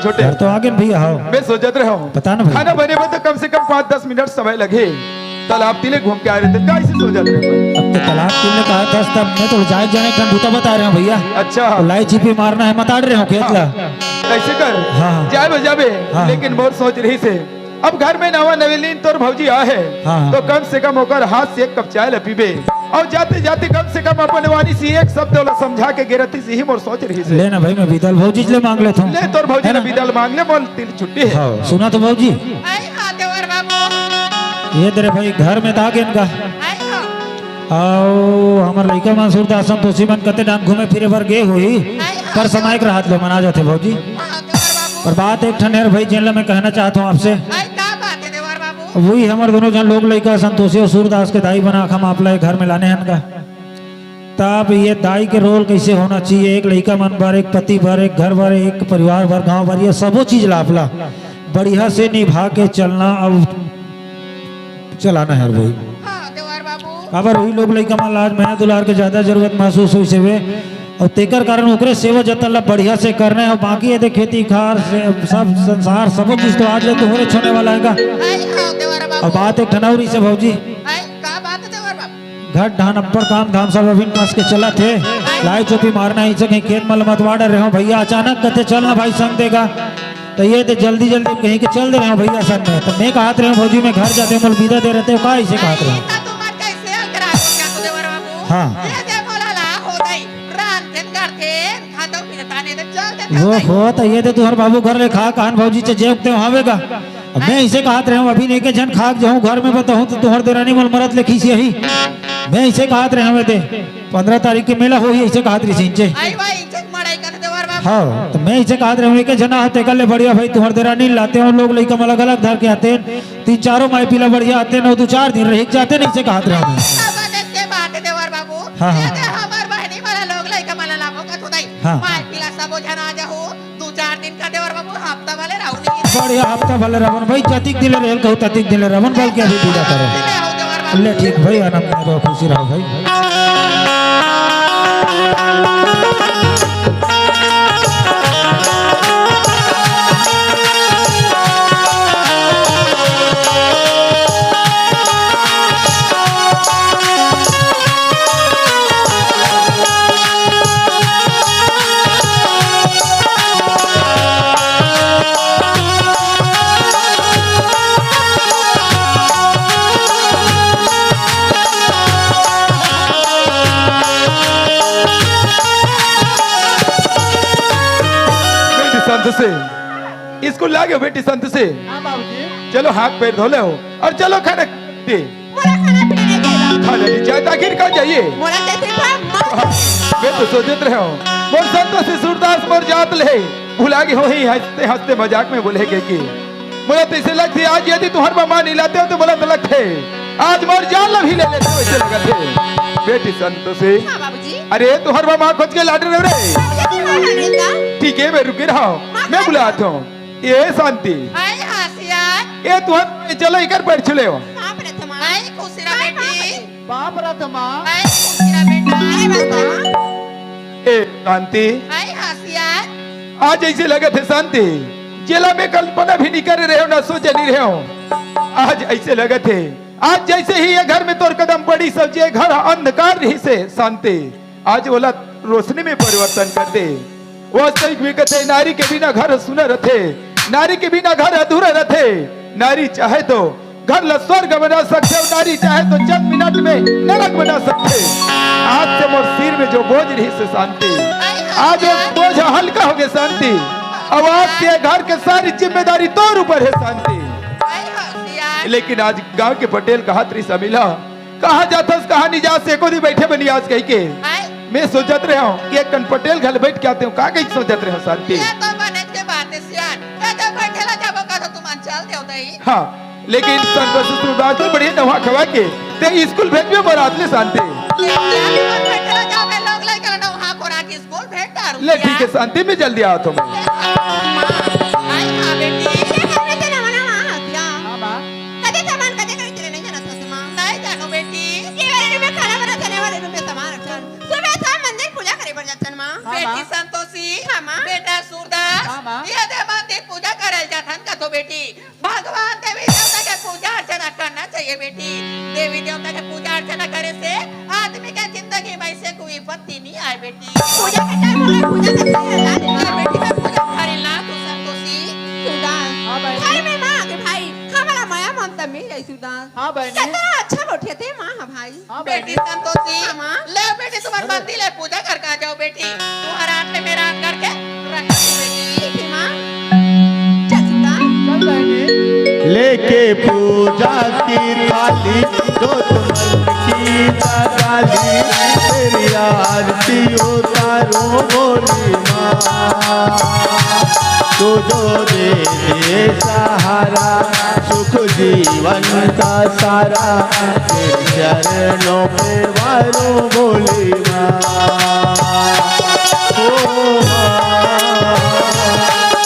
छोटे। घर तो आगे न भैया, हव। मैं सोचत रहे हूँ, बता ना भाई। खाना बने में तो कम से कम पाँच दस मिनट समय लगे। तालाब तिले घूम के आए रहे थे, कैसे सोचत रहे हो? अब तो तालाब तिले कहा था, तब मैं तो जाए जाने का बूता बता रहे हूँ भैया। अच्छा। तो लाई छिपी मारना है, मताड़ रहे हूँ खेत ला। ऐसे कर। हाँ, हाँ। जाबे, जाबे। हाँ, हाँ। लेकिन मोर सोच रहिसे, अब घर में नवा नवेलीन तोर भौजी आ है, हाँ, हाँ। तो कम से कम ओकर हाथ से एक कप चाय ला पीबे, अउ जाते जाते कम से कम अपन वाणी से एक शब्द ओला समझा के गे रहतिस, यही मोर सोच रहिसे। ले ना भाई, मैं बिदल भौजी ले मांग लेता हूँ। ले तोर भौजी है ला ना? बिदल मांग ले, मोर तिल छुट्टी है। हाँ, सुना तो भौजी। आई हाँ देवर बाबू। ये तेरे भाई घर में था के इनका। आई हाँ। अउ हमर लइका मन सूरदास संतोषी मन कते डान घूमे फिरे बर गे होही, आई हाँ। पर समय के रहत ले मना जाथे भौजी। हाँ देवर बाबू। पर बात एक ठन हे भाई, जेन ला मैं कहना चाहत हूँ आपसे। आई का बात है देवर बाबू? वही हमर दोनों झन लोग लइका संतोषी अउ सूरदास के दाई बना के हम आप ला ये घर में लाने हन का। तब ये दाई के रोल कैसे होना चाहिए, एक लइका मन बर, एक पति बर, एक घर बर, एक परिवार बर, गांव बर, ये सबो चीज ला आप ला बढ़िया से निभा के चलना अउ चलाना है भाई। हाँ देवर बाबू। काबर वही लोग लइका मन ला आज मया दुलार के ज्यादा जरूरत महसूस होइस हवे, अउ तेकर कारण ओकरे सेवा जतन ला बढ़िया से करना है। अउ बाकी ये दे खेती खार से सब संसार सबो चीज तो आज ले तो होरे छोने वाला है का। आई हाँ देवर बाबू। अब बात एक ठन अउ रहिसे भौजी। आई का बात है देवर बाबू? घर ढान अब्बड़ काम धाम सब अभिन कस के चलत हे। लाई चोपी मारना ही से कहीं खेत मल मत वाड़ रहे हो भैया, अचानक कथे चल ना भाई संग देगा। तो ये तो जल्दी जल्दी कहीं के चल दे रहे हो भैया संग में। तो मैं कहत रहे हूँ भौजी मैं घर जाते मोल विदा दे रहते हो का, इसे कहत रहे हो? ये तो तुम कैसे अंतराल हो गया तो देवर बाबू? हाँ। ये दे बोला ला हो गई। रान दिन करते, खातो पीते ताने तो चल देते हो वो गई। हो, तो ये तो तुहर बाबू घर ले खा कहन भौजी चे जेब ते हवे का। अब मैं इसे कहत रहे हूँ, अभी नहीं के झन खाक जाऊँ घर में बताऊँ तो तुहर देरानी मोल मरत ले खीसी यही। मैं इसे कहत रहे हूँ, ते पंद्रह तारीख के मेला होही, इसे कहत रही सिंचे। आई भाई, इज्जत मड़ाई कर देवर बाबू। हाँ, तो मैं इसे कहत रहे हूँ, एक झना हो, तेकर ले बढ़िया भाई, तुहर देरानी लाते हो, लोग लइका मन अलग अलग धर के आते हैं, तीन चारों माई पीला बढ़िया आते हैं, दो चार दिन रह के जाते हैं, इसे कहत रहे हूँ मैं। सब देख के बात है देवर बाबू। हाँ, हाँ। ये दे हमार बहनी वाला लोग लइका मन लाबो का थोड़ाई। हाँ। माई पीला सबो झन आ जाहू। दू चार दिन का देवर बाबू, हफ्ता वाले रहू नहीं। बढ़िया, हफ्ता वाले रहन भाई, जतिक दिन ले रहल कहू, ततिक दिन ले रहन, बल्कि अभी पूजा करो। ले आओ देवर बाबू। ले ठीक भाई, आनंद में रहो, खुशी रहो भाई। बेटी संत से स्कूल लागे हो बेटी संत से। हाँ बाबूजी। चलो हाथ पैर धो ले हो और चलो खाना दे। मोला खाना पीना नहीं चाहिए। खाना नहीं चाहिए तो आखिर कहाँ जाइए? मोला जैसे पर मत। मैं तो सोचत रहे हूँ, मोर संतोषी सूरदास मोर जात ले भुला गे होही। हंसते हंसते मजाक में बोले के कि मोला तो ऐसे लगथे आज यदि तुहर मामा नहीं लाते हो तो मोला तो लगथे आज मोर जान ला भी ले लेते हो, ऐसे लगथे। बेटी संतोषी। हाँ बाबूजी। अरे तुहर मामा खोज के लाडे रहे रे। ये तुम्हारा नहीं था? ठीक है, मैं रुके रहा हूँ, मैं बुलाता हूँ। ए शांति। आई हाँ सियार। ए तुहर, चलो इकर पर छुले हो। बाप रे थमा। आई खुशी रह बेटी। बाप रे थमा। आई खुशी रह बेटा। आई बता। ए शांति। आई हाँ सियार। आज ऐसे लगत हे शांति, जेला मैं कल्पना भी नहीं करे रहे हो, ना सोचे नहीं रहे हो। आज ऐसे लगत हे, आज जैसे ही ये घर में तोर कदम पड़ी, सब जे घर अंधकार रहिसे शांति, आज ओला रोशनी में परिवर्तन कर दे। वास्तविक में कथे, नारी के बिना घर सुना रथे, नारी के बिना घर अधूरा रथे। नारी चाहे तो घर ला स्वर्ग बना सकथे, अउ नारी चाहे तो चंद मिनट में नरक बना सकथे। आज से मोर सिर में जो बोझ रहिसे शांति, आज वो बोझ हल्का हो गे शांति। अब आज से घर के सारी जिम्मेदारी तोर ऊपर हे शांति। लेकिन आज गांव के पटेल कहत रहिस, "अमिला, कहाँ जाथस, कहाँ नहीं जास, एको दिन बैठे बनी आज," कहि के। आय। मैं सोचत रहे हूँ कि एक कन पटेल घर बैठ के आते हूँ, का कही सोचत रहे हूँ शांति। ये तो बने के बात है सियान, ये तो बैठे ला जाबो का तो तुम चल देव दई। हाँ, लेकिन संतोष सूरदास तो बढ़िया नवा खवा के ते स्कूल भेजबे बरात ले शांति। ये क्या तुम बैठे ला जाबे, लोग लइका नवा खोरा के स्कूल भेज डारू ले क्या? ठीक है शांति, मैं जल्दी आवत हूँ मैं। आई हाँ बेटी, ये करने के नवा नवा आ गया। हाँ माँ। कदे सामान कदे करे चले नहीं जाना सासू माँ। नहीं जानो बेटी। ये वाले रूम में खाना बना, चने वाले रूम में सामान रखन। सुबह शाम मंदिर पूजा करे बर जाथन माँ। हाँ, बेटी माँ। संतोषी। हाँ, माँ। बेटा सूरदास। हाँ, माँ। ये दे मंदिर बेटी, देवी देवता के पूजा अर्चना करे से आदमी के जिंदगी में ऐसे कोई विपत्ति नहीं आए बेटी। पूजा के टाइम हो गए, पूजा के टाइम हो गए। बेटी, मैं पूजा करी ला तू संतोषी। सुदान। हाँ भाई। भाई, मैं माँ के भाई, हमारा माया ममता मिल जाए सुदान। हाँ बहनी। कितना अच्छा गोठिया ते माँ, हाँ भाई। हाँ बेटी बहनी। संतोषी, हाँ माँ। ले बेटी, तुम्हारे अरे। मंदिर है, पूजा करके आ जाओ बेटी। तुम्हारा हाथ में मेरा हाथ करके रख दो बेटी। ठीक है माँ। चल सुदान। चल बहनी। लेके पूजा की थाली, जोत मन की जगाली, तेरी आरती उतारूं भोली माँ। तू जो दे दे सहारा, सुख जीवन का सारा, तेरे चरणों पे वारूं भोली माँ। ओ माँ,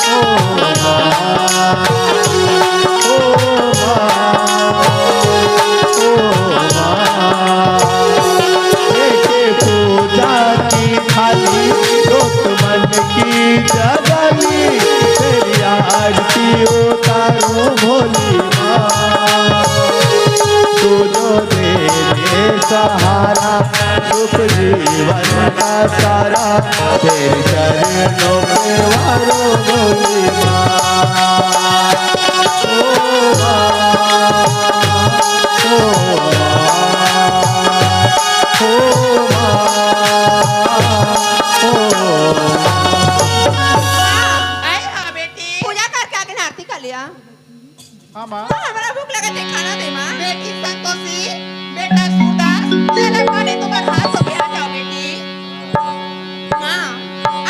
ओ माँ, ओ माँ, ओ माँ। लेके पूजा की थाली, जोत मन की जगाली, तेरी आरती उतारूं भोली माँ। तू जो दे दे सहारा, सुख जीवन का सारा, तेरे चरणों पे वारूं भोली माँ। ओ माँ, ओ माँ, ओ माँ, ओ माँ। आए हाँ बेटी। पूजा करके आके आरती कर लिया। हाँ माँ। तो हमरा भूख लगत है, खाना दे माँ। बेटी संतोषी, बेटा सूरदास, ले ले पानी, तुम्हारे हाथ से भी आ जाओ बेटी। माँ,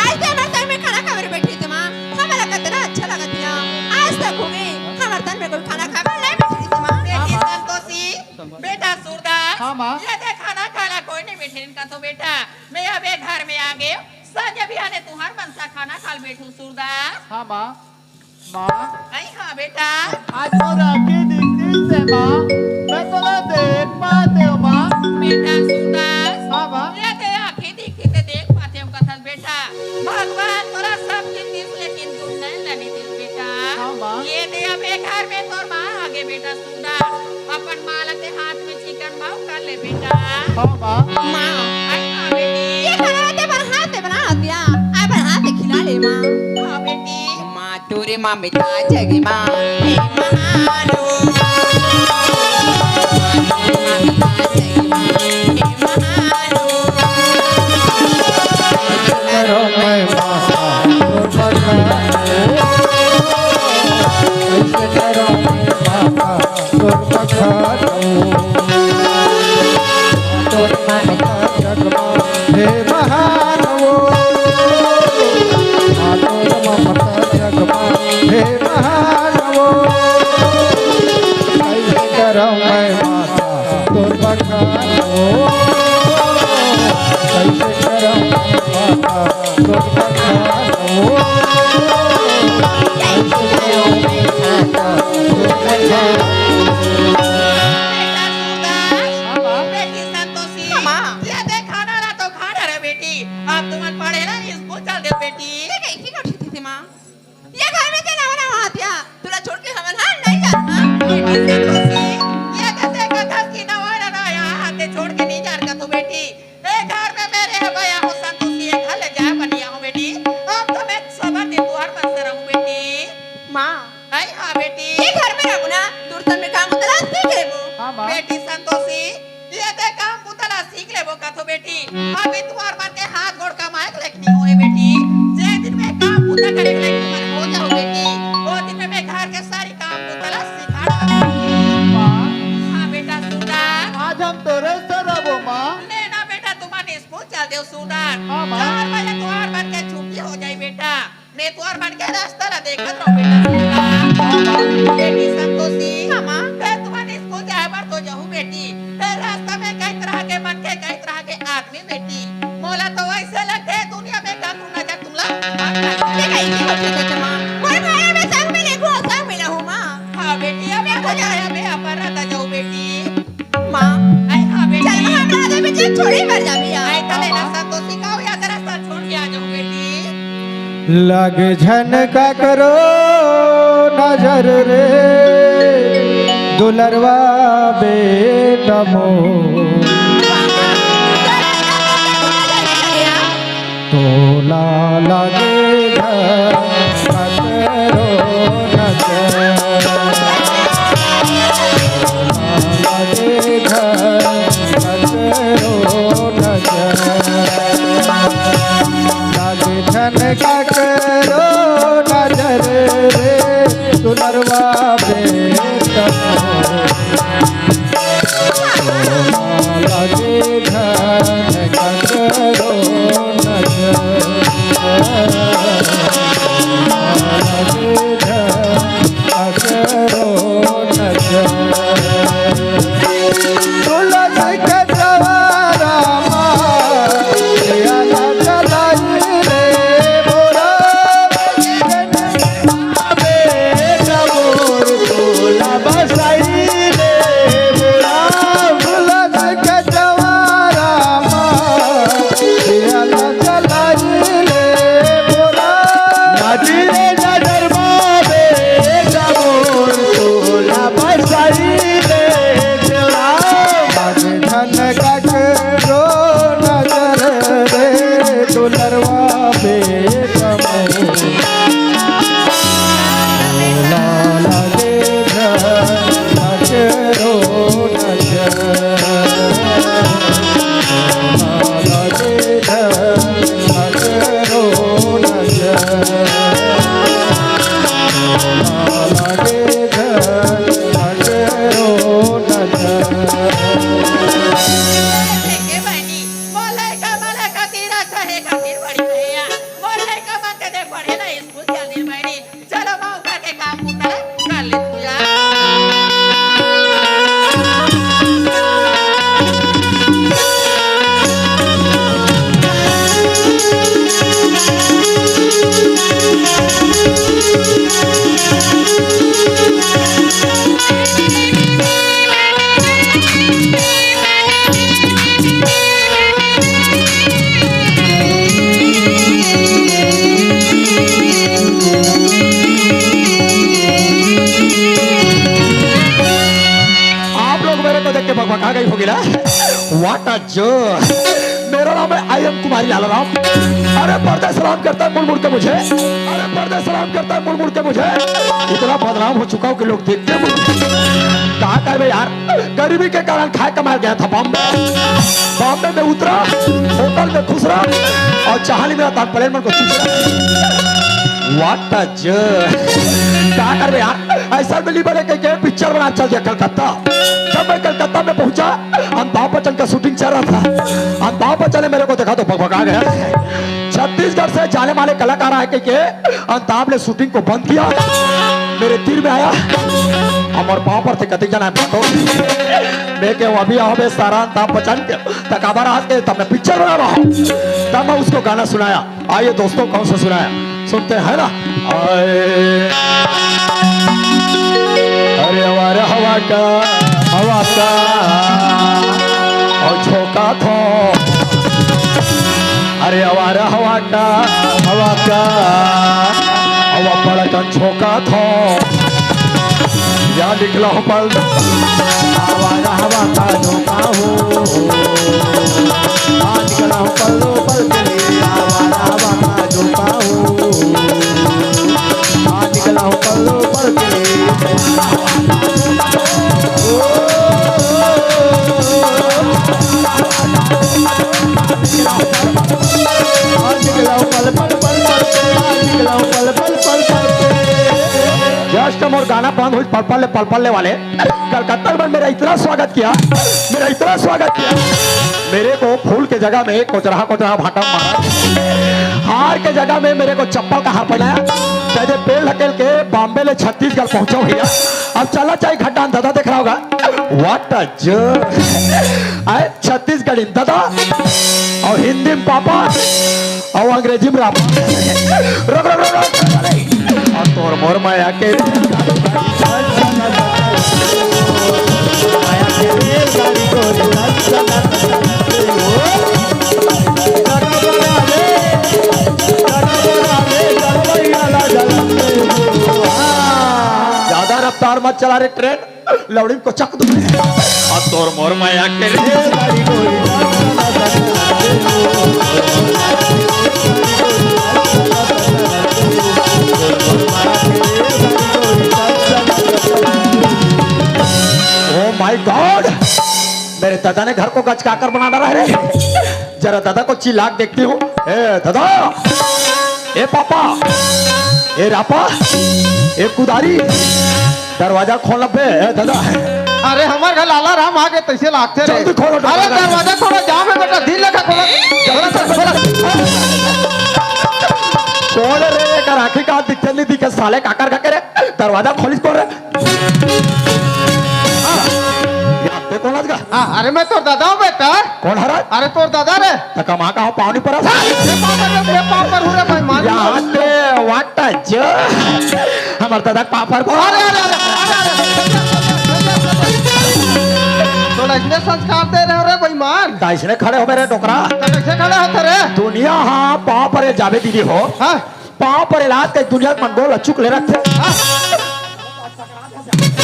आज तो हमारे तन में खाना खावे बैठी थी माँ, हमारा कितना अच्छा लगा था। आज तक हो गए हमारे तन में कोई खाना खावे नहीं बैठी थी माँ। बेटी संतोषी, बेटा सूरदास, हाँ माँ। ये दे खाना खाला कोई नहीं बैठे इनका तो बेटा। मैं अबे घर में आ गए, संजय भी आने तुहार मनसा खाना खाल बैठू सूरदास। हाँ माँ। माँ। आई हाँ बेटा। आज मोर आँखी दिखती से माँ, मैं तोला देख पाते हूँ माँ। बेटा सूरदास। हाँ माँ। ये दे आँखी दिखती से देख पाते हूँ कथस बेटा। भगवान तोला सब चीज दिस लेकिन तू नहीं लनी दिस बेटा। हाँ माँ। ये दे अबे घर में तोर माँ आगे बेटा सूरदास। अपन माँ ला ते हाथ में चिकन भाव कर ले बेटा। हाँ माँ। माँ। आई हाँ बेटी। ये खाना ते बर हाथ में बना दिया। अपन हाथ में खिला ले माँ। हाँ बेटी। माँ तोरे माँ मिटा जगी माँ। हे महानो। माँ तोरे माँ मिटा जगी माँ। हे महानो। करो मैं माँ, कैसे करो मैं माँ, तोर बखानो। तोर ममता जगमा, हे महानवो। तोर ममता जगमा, हे महानवो। कैसे करम मैं माता, तोर बखानो। कैसे करम मैं माता, तोर बखानो। कैसे करम मैं माता, तोर बखानो। बेटा सूरदास, हाँ, माँ। बेटी संतोषी, हाँ, माँ। ये दे खाना ला तो खा डरे बेटी। अब तुमन पढ़े ला स्कूल चल दे बेटी। ये कैसी कर सकती थी, माँ? ये घर में ते नवा नवा आतिया, तुला छोड़ के हमन हा नहीं जाना। बेटी संतोषी, ये कैसे कथस की नवा नवा यहाँ आते छोड़ के नहीं जान का तू बेटी। ए घर में मेरे है बया हो संतोषी, ये घर ले जाए बनिया हो बेटी। अब तो मैं सबर दिन तुहार मन से रहूं बेटी। माँ। आई हाँ बेटी। ये घर में रहूं ना, दूर तन में काम तलाश नहीं करेबो। हाँ, माँ। बेटी संतोषी, ये ते काम बुता ला सीख लेबो कथो बेटी। अभी तुहार मन के हाथ गोड़ कमाए के लायक नहीं होए बेटी। जे दिन में काम बुता करे के लायक तुमन हो जाओ बेटी, वो दिन में मैं घर के सारी काम बुता ला सिखा डालूं। माँ। हाँ बेटा सुंदर। आज हम तोरे से रहो माँ। ले ना बेटा, तुमन स्कूल चल देव सुंदर। हाँ, माँ। चार बजे तुहार मन के छुट्टी हो जाए बेटा। मैं तुहर मन के रास्ता ला देखत रहूं बेटा सुंदर। बेटी संतोषी, हाँ, माँ। मैं तुमन स्कूल जाए बर तो जाहूं बेटी। मैं रास्ता में कई तरह के मन के, कई तरह के आदमी बेटी। मोला तो ऐसे लगथे दुनिया में का तू नजर तुमला मत लगा। ये कहीं की होती है, माँ। मोर भाई में संग में नहीं घुमा, संग में ना हूँ, माँ। हाँ बेटी, अब मैं को जाए, मैं अपन रहता जाऊँ बेटी। माँ। आई हाँ बेटी। चल, माँ, हमरा दे बेटी, छोड़ी मर जाबी यार। आई तले ना संतोषी का हो या तेरा साथ छोड़ के आ जाऊँ बेटी। लग झन का करो नजर रे, दुलरवा बेटा मोर, तोला लागे घर ककरो नजर, तोला लागे घर ककरो नजर। लागे झन ककरो नजर रे, दुलरवा बेटा मोर। लागे झन ककरो नजर, लागे झन ककरो नजर। तुलस के जवारा मा, दिया ना जलाई रे मोरा। बेटा मोर तोला बसाई रे मोरा। तुलस के जवारा मा, दिया ना जलाई रे मोरा। नाची रे नजर मा बेटा मोर तोला बसाई रे देवा। धन ककरो नजर रे दुलरवा बेटा मोर। लागे झन ककरो नजर। लागे झन ककरो नजर। लागे झन ककरो नजर। देखे बहिनी, मोर लइका मन ला खातिर अच्छा हे, खातिर बढ़िया हे। मोर लइका मन के दे पढ़े ला स्कूल चल दे बहिनी। चलो, माँ, घर के काम बूता ला कर ले तू यार। आप लोग मेरे को देख के बकबका गई होगी ना? What a joke! मेरा नाम है आई एम कुमारी लाला राम। अरे पर्दा सलाम करता है मुड़ मुड़ के मुझे, अरे पर्दा सलाम करता है मुड़ मुड़ के मुझे। इतना बदनाम हो चुका हूँ कि लोग देखते हैं मुझे। कहा कर बे यार, गरीबी के कारण खाए कमाए गया था बॉम्बे। बॉम्बे में उतरा, होटल में खुसरा और चाहली में आता प्लेन मन को चुसरा। What a joke! कहा कर बे यार, ऐसा मिली बने के, के पिक्चर बना चल दिया कलकत्ता। जब मैं कलकत्ता में पहुंचा, अमिताभ बच्चन का शूटिंग चल रहा था। अमिताभ बच्चन ने मेरे को देखा तो बकबका गया। छत्तीसगढ़ से जाने माने कलाकार आए के, के अमिताभ ने शूटिंग को बंद किया। मेरे दिल में आया, हमारे पाँव पर थे कतिक जना है फोटो। मैं के अभी आओ बे सारा अमिताभ बच्चन के, तक आबर आज के तब मैं पिक्चर बना रहा हूँ। तब मैं उसको गाना सुनाया। आइए दोस्तों, कौन सा सुनाया? सुनते हैं ना। आए। अरे हवा रे हवा का, हवा का, और झोंका थो। अरे हवा रे हवा का, हवा का, हवा पड़कन झोंका थो। या निकला हो पल, हवा रे हवा का झोंका हो। आज कला पल्लो पल के लिए आवा, आवा, आजो पाओ। आज कला पल्लो पल के लिए। आज कला पल, पल, पल, पल, आज कला पल, पल, पल, पल, पल। Just मोर गाना बंद हुई, पल पल ले, पल पल ले वाले। कलकत्ता में मेरा इतना स्वागत किया, मेरा इतना स्वागत किया। मेरे को फूल के जगह में कोचरहा कोचरहा भाटा मारा, हार के जगह में मेरे को चप्पल का हार पहनाया। कहते पेड़ ढकेल के बॉम्बे ले छत्तीसगढ़ पहुंचा भैया। अब चला चाहे घड्डान दादा देख रहा होगा। What a joke! आए छत्तीसगढ़ी में दादा और हिंदी में पापा और अंग्रेजी में रापा। रुक, रुक, रुक, रुक। और तोर मोर माया के ज्यादा रफ्तार मत चला रे ट्रेन। लौड़ी को चक दूं। और तोर मोर माया के रे। Oh my God, मेरे दादा ने घर को गचकाकर बना डाला है रे। जरा दादा को चिल्ला के देखती हूँ। ए दादा, ए पापा, ए रापा, ए कुदारी, दरवाजा खोल बे, ए दादा। अरे, हमर घर लाला राम आ गे, तइसे लागथे रे। जल्दी खोलो अरे, दरवाजा। दरवाजा खोलो, जाओ बे बेटा, दिल लगा खोलो। जल्दी से खोलो। कौन रे, एकर आँखी का दिखे नहीं दिखे, साले काकर का करे? दरवाजा खोलिस कौन रे? हाँ, ये आप पे कौन आज का? हाँ, अरे, मैं तोर दादा हूँ बेटा। कौन हरा? अरे, तोर दादा रे। त कमा का हो पावनी पर? मैं पाँव पर, मैं पाँव पर हूँ रे भाई, मान लो। यार, what a joke। हमर दादा पापर को। अरे, अरे, अरे, अरे, अरे। तोला अइसने संस्कार दे रहे हो रे बेईमान। त अइसने खड़े हो मेरे डोकरा। त कइसे खड़े होथे रे? दुनिया हाँ पाँव पर जाबे दीदी हो। हाँ। पाँव पर इलाज के दुनिया के मन गोल चुक ले रखथे। हाँ।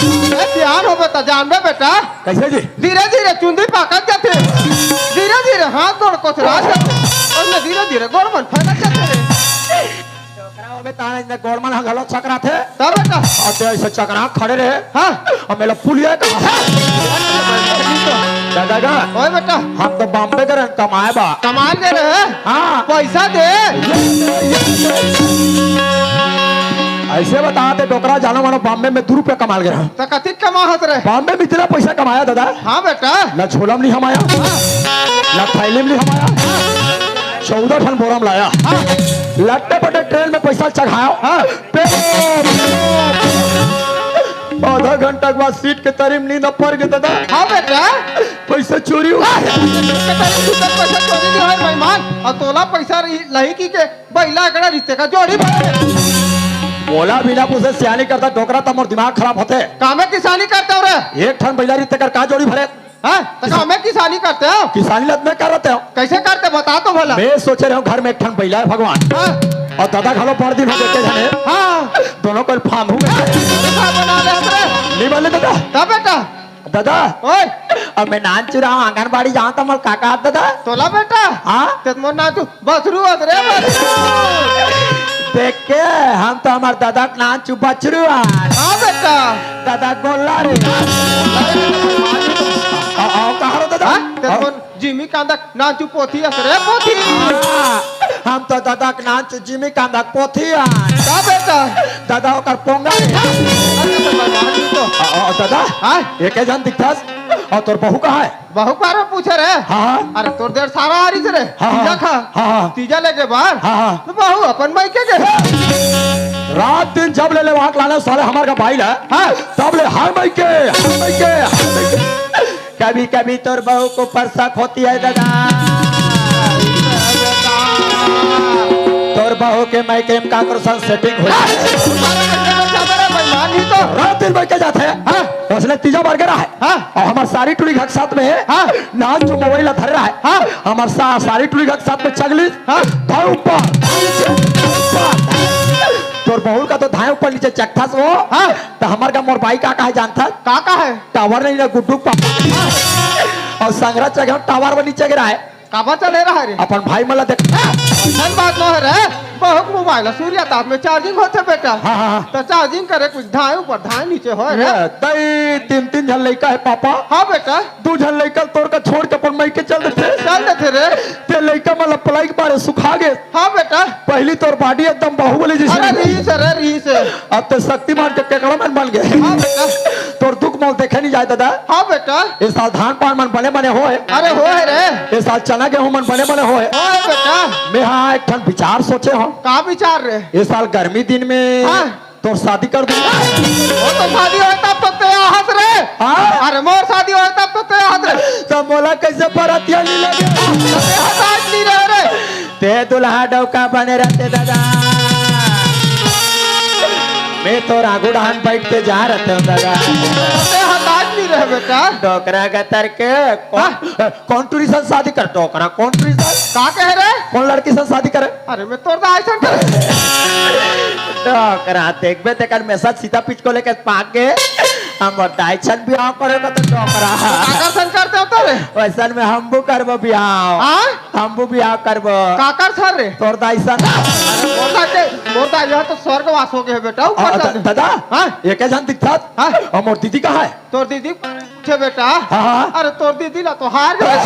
ए, सियान हो बेटा, जानबे बेटा। कइसे जी? धीरे धीरे चुंदी पाकत जाथे। धीरे धीरे हाथ गोड़ कोचरा जाथे। अउ धीरे धीरे गोड़ मन फैलत जाथे रे। डोकरा होबे ताने इतने गोड़ मन ह घलो चकराथे। तब बेटा। अउ ते अइसे चकरा खड़े रहे। हाँ। अउ मेला पुलिया कहा। दादा गा। ओए बेटा। हम तो बॉम्बे गे रहेन कमाए बर। कमाए गे रहे? हाँ। पइसा दे। अइसे बता दे डोकरा, जानो मानो बॉम्बे में दू रुपया कमा गे रहा। त कतिक कमाहस रे? बॉम्बे में इतना पइसा कमाया दादा। हाँ बेटा। ना झोला में नहीं हमाया, हाँ। ना थैली में नहीं हमाया, चौदह ठन बोरा में लाया। हाँ। लट्टे पट्टे ट्रेन में पइसा चघाया। हाँ। पे-, आधा घंटा के बाद सीट के तरी में नींद पर गे दादा। हाँ बेटा। पइसा चोरी हो गे। पइसा चोरी नहीं होय बेईमान। अउ तोला पइसा रही, लही की के बइला एकरा रिश्ते का जोड़ी भरे। मोला बिना पूछे सियानी करता डोकरा, त मोर दिमाग खराब होथे। कामे किसानी करते हो रे? एक ठन बइला रिश्ते कर का जोड़ी भरे? हाँ, त कामे किसानी करते हो? किसानी लत में करते हो। कइसे करते बता तो भला। मैं सोचे रहे हूँ घर में एक ठन बइला हे भगवान। हाँ। अउ दादा घलो बड़ दिन हो गए जाने। हाँ। दोनों को फांदू में। अरे का बना ले हस रे? नहीं बने दादा। तब बेटा। दादा, ओए। अब मैं नानचू रहा हूँ, आंगनबाड़ी जाऊँ त मोला का कहा दादा? तोला बेटा? हाँ? ते मोर नानचू बछरू हस रे, बछरू। देख के, हम तो हमर दादा के नानचू बछरू हन। हाँ बेटा। दादा गोल्ला रे। अरे, आ, आ, कहाँ रो दादा? हाँ? ते हाँ? मोर जिमी कांदा के नानचू पोथी हस रे, पोथी। हाँ, हम तो दादा के नानचू जिमी कांदा के पोथी हन। का बेटा? दादा ओकर पोंगा रे। अरे, तो भगवान जी तो। आ, आ, दादा, हाँ? एके झन दिखथस। अउ तोर बहू कहाँ हे? बहू के बारे में पूछे रे? हाँ, हाँ। अरे तोर डेढ़ सारा आ रहिस रे। हाँ, हाँ। तीजा खा। हाँ, हाँ। तीजा लेके बाहर। हाँ, हाँ। त बहू अपन मायके गे। रात दिन जब ले ले वहाँ के लाना साले हमर का भाई ला। हाँ। तब ले हाय मायके, हाय मायके, हाय मायके। कभी कभी तोर बहू को परसक होती है दादा। तोर बहू के मायके में काकर संग सेटिंग हो जाए। अरे बेईमान ही तो। रात दिन मायके जाथे। हाँ। उसने तीजा बार गे रहा है। हाँ। अउ हमर सारी टुरी घर के साथ में हे। हाँ। नानचू मोबाइल धरे रहा है। हाँ। हमर सा-, सारी टुरी घर के साथ में चगली। हाँ। धर ऊपर, धर नीचे, धर ऊपर, धर नीचे। तोर बहू का तो धाय ऊपर नीचे चकथस वो। हाँ। त हमर का मोर बाई का कहे जानथस? का कहे? टावर नहीं ना गुड्डू के पापा। अउ संघरा चघे टावर बर नीचे गे रहा है। काबर चढ़े रहा रे? अपन भाई मन ला देख। अइसन बात नोहे रे। बहू के मोबाइल सूर्य ताप में चार्जिंग होथे बेटा। हाँ, हाँ, हाँ। त चार्जिंग करे कुछ धाय ऊपर धाय नीचे होय रे। ए, तई तीन तीन झन लइका हे पापा। हाँ बेटा। दू झन लइका तोर का छोड़ के अपन मायके चल देथे। चल देथे रे। ते लइका मन ला पलाई के मारे सुखा गे। हाँ बेटा। पहिली तोर body एकदम बाहुबली जइसे अरे रहिस। रहिस हे रे, रहिस हे। अब तो शक्तिमान के केकड़ा मन बन गे। हाँ बेटा। तोर दुख मोल देखे नहीं जाए दादा। हाँ बेटा। ए साल धान पान मन बने बने होय। अरे होय रे। ए साल चना गेहूं मन बने बने होय। होय बेटा। मैं हाँ एक ठन विचार सोचे हूँ। का विचार रे? ए साल गर्मी दिन में हाँ। तोर शादी कर दूँ। वो तो शादी होय तब तो ते आहस रे। हाँ? अरे मोर शादी होय तब तो ते आहस रे। त मोला कइसे बरतिया नहीं लगे? ते हताश नहीं रहे रे। ते दुल्हा डौका बने रहते दादा। मैं तोर आगू डहन बैठ के जा रहते हूँ दादा। ते हताश नहीं रहे बेटा। डोकरा गतर के कौन, हाँ। कौन टुरी सन शादी कर? डोकरा कौन टुरी सन? का कहे रे? कौन लड़की सन शादी करे? अरे मैं तोर दाई सन करे। डोकरा देखबे तेकर मैसेज सीता पिच को लेके पाक गे। हमर दाई सन बिहाव करे का तो डोकरा। काकर सन करते हो तो रे? वैसन में हमबू करबो बिहाव। हाँ? हमबू बिहाव करबो। काकर सन रे? तोर दाई सन। अरे मोर दाई के, मोर दाई, यह तो स्वर्गवास हो गए बेटा। ऊपर आ, चल। द-, दादा, हाँ? ये क्या जान दिखता? हाँ? और मोर दीदी कहाँ है? तोर दीदी पूछे बेटा। हाँ, हाँ। अरे तोर दीदी ला तो हार गए।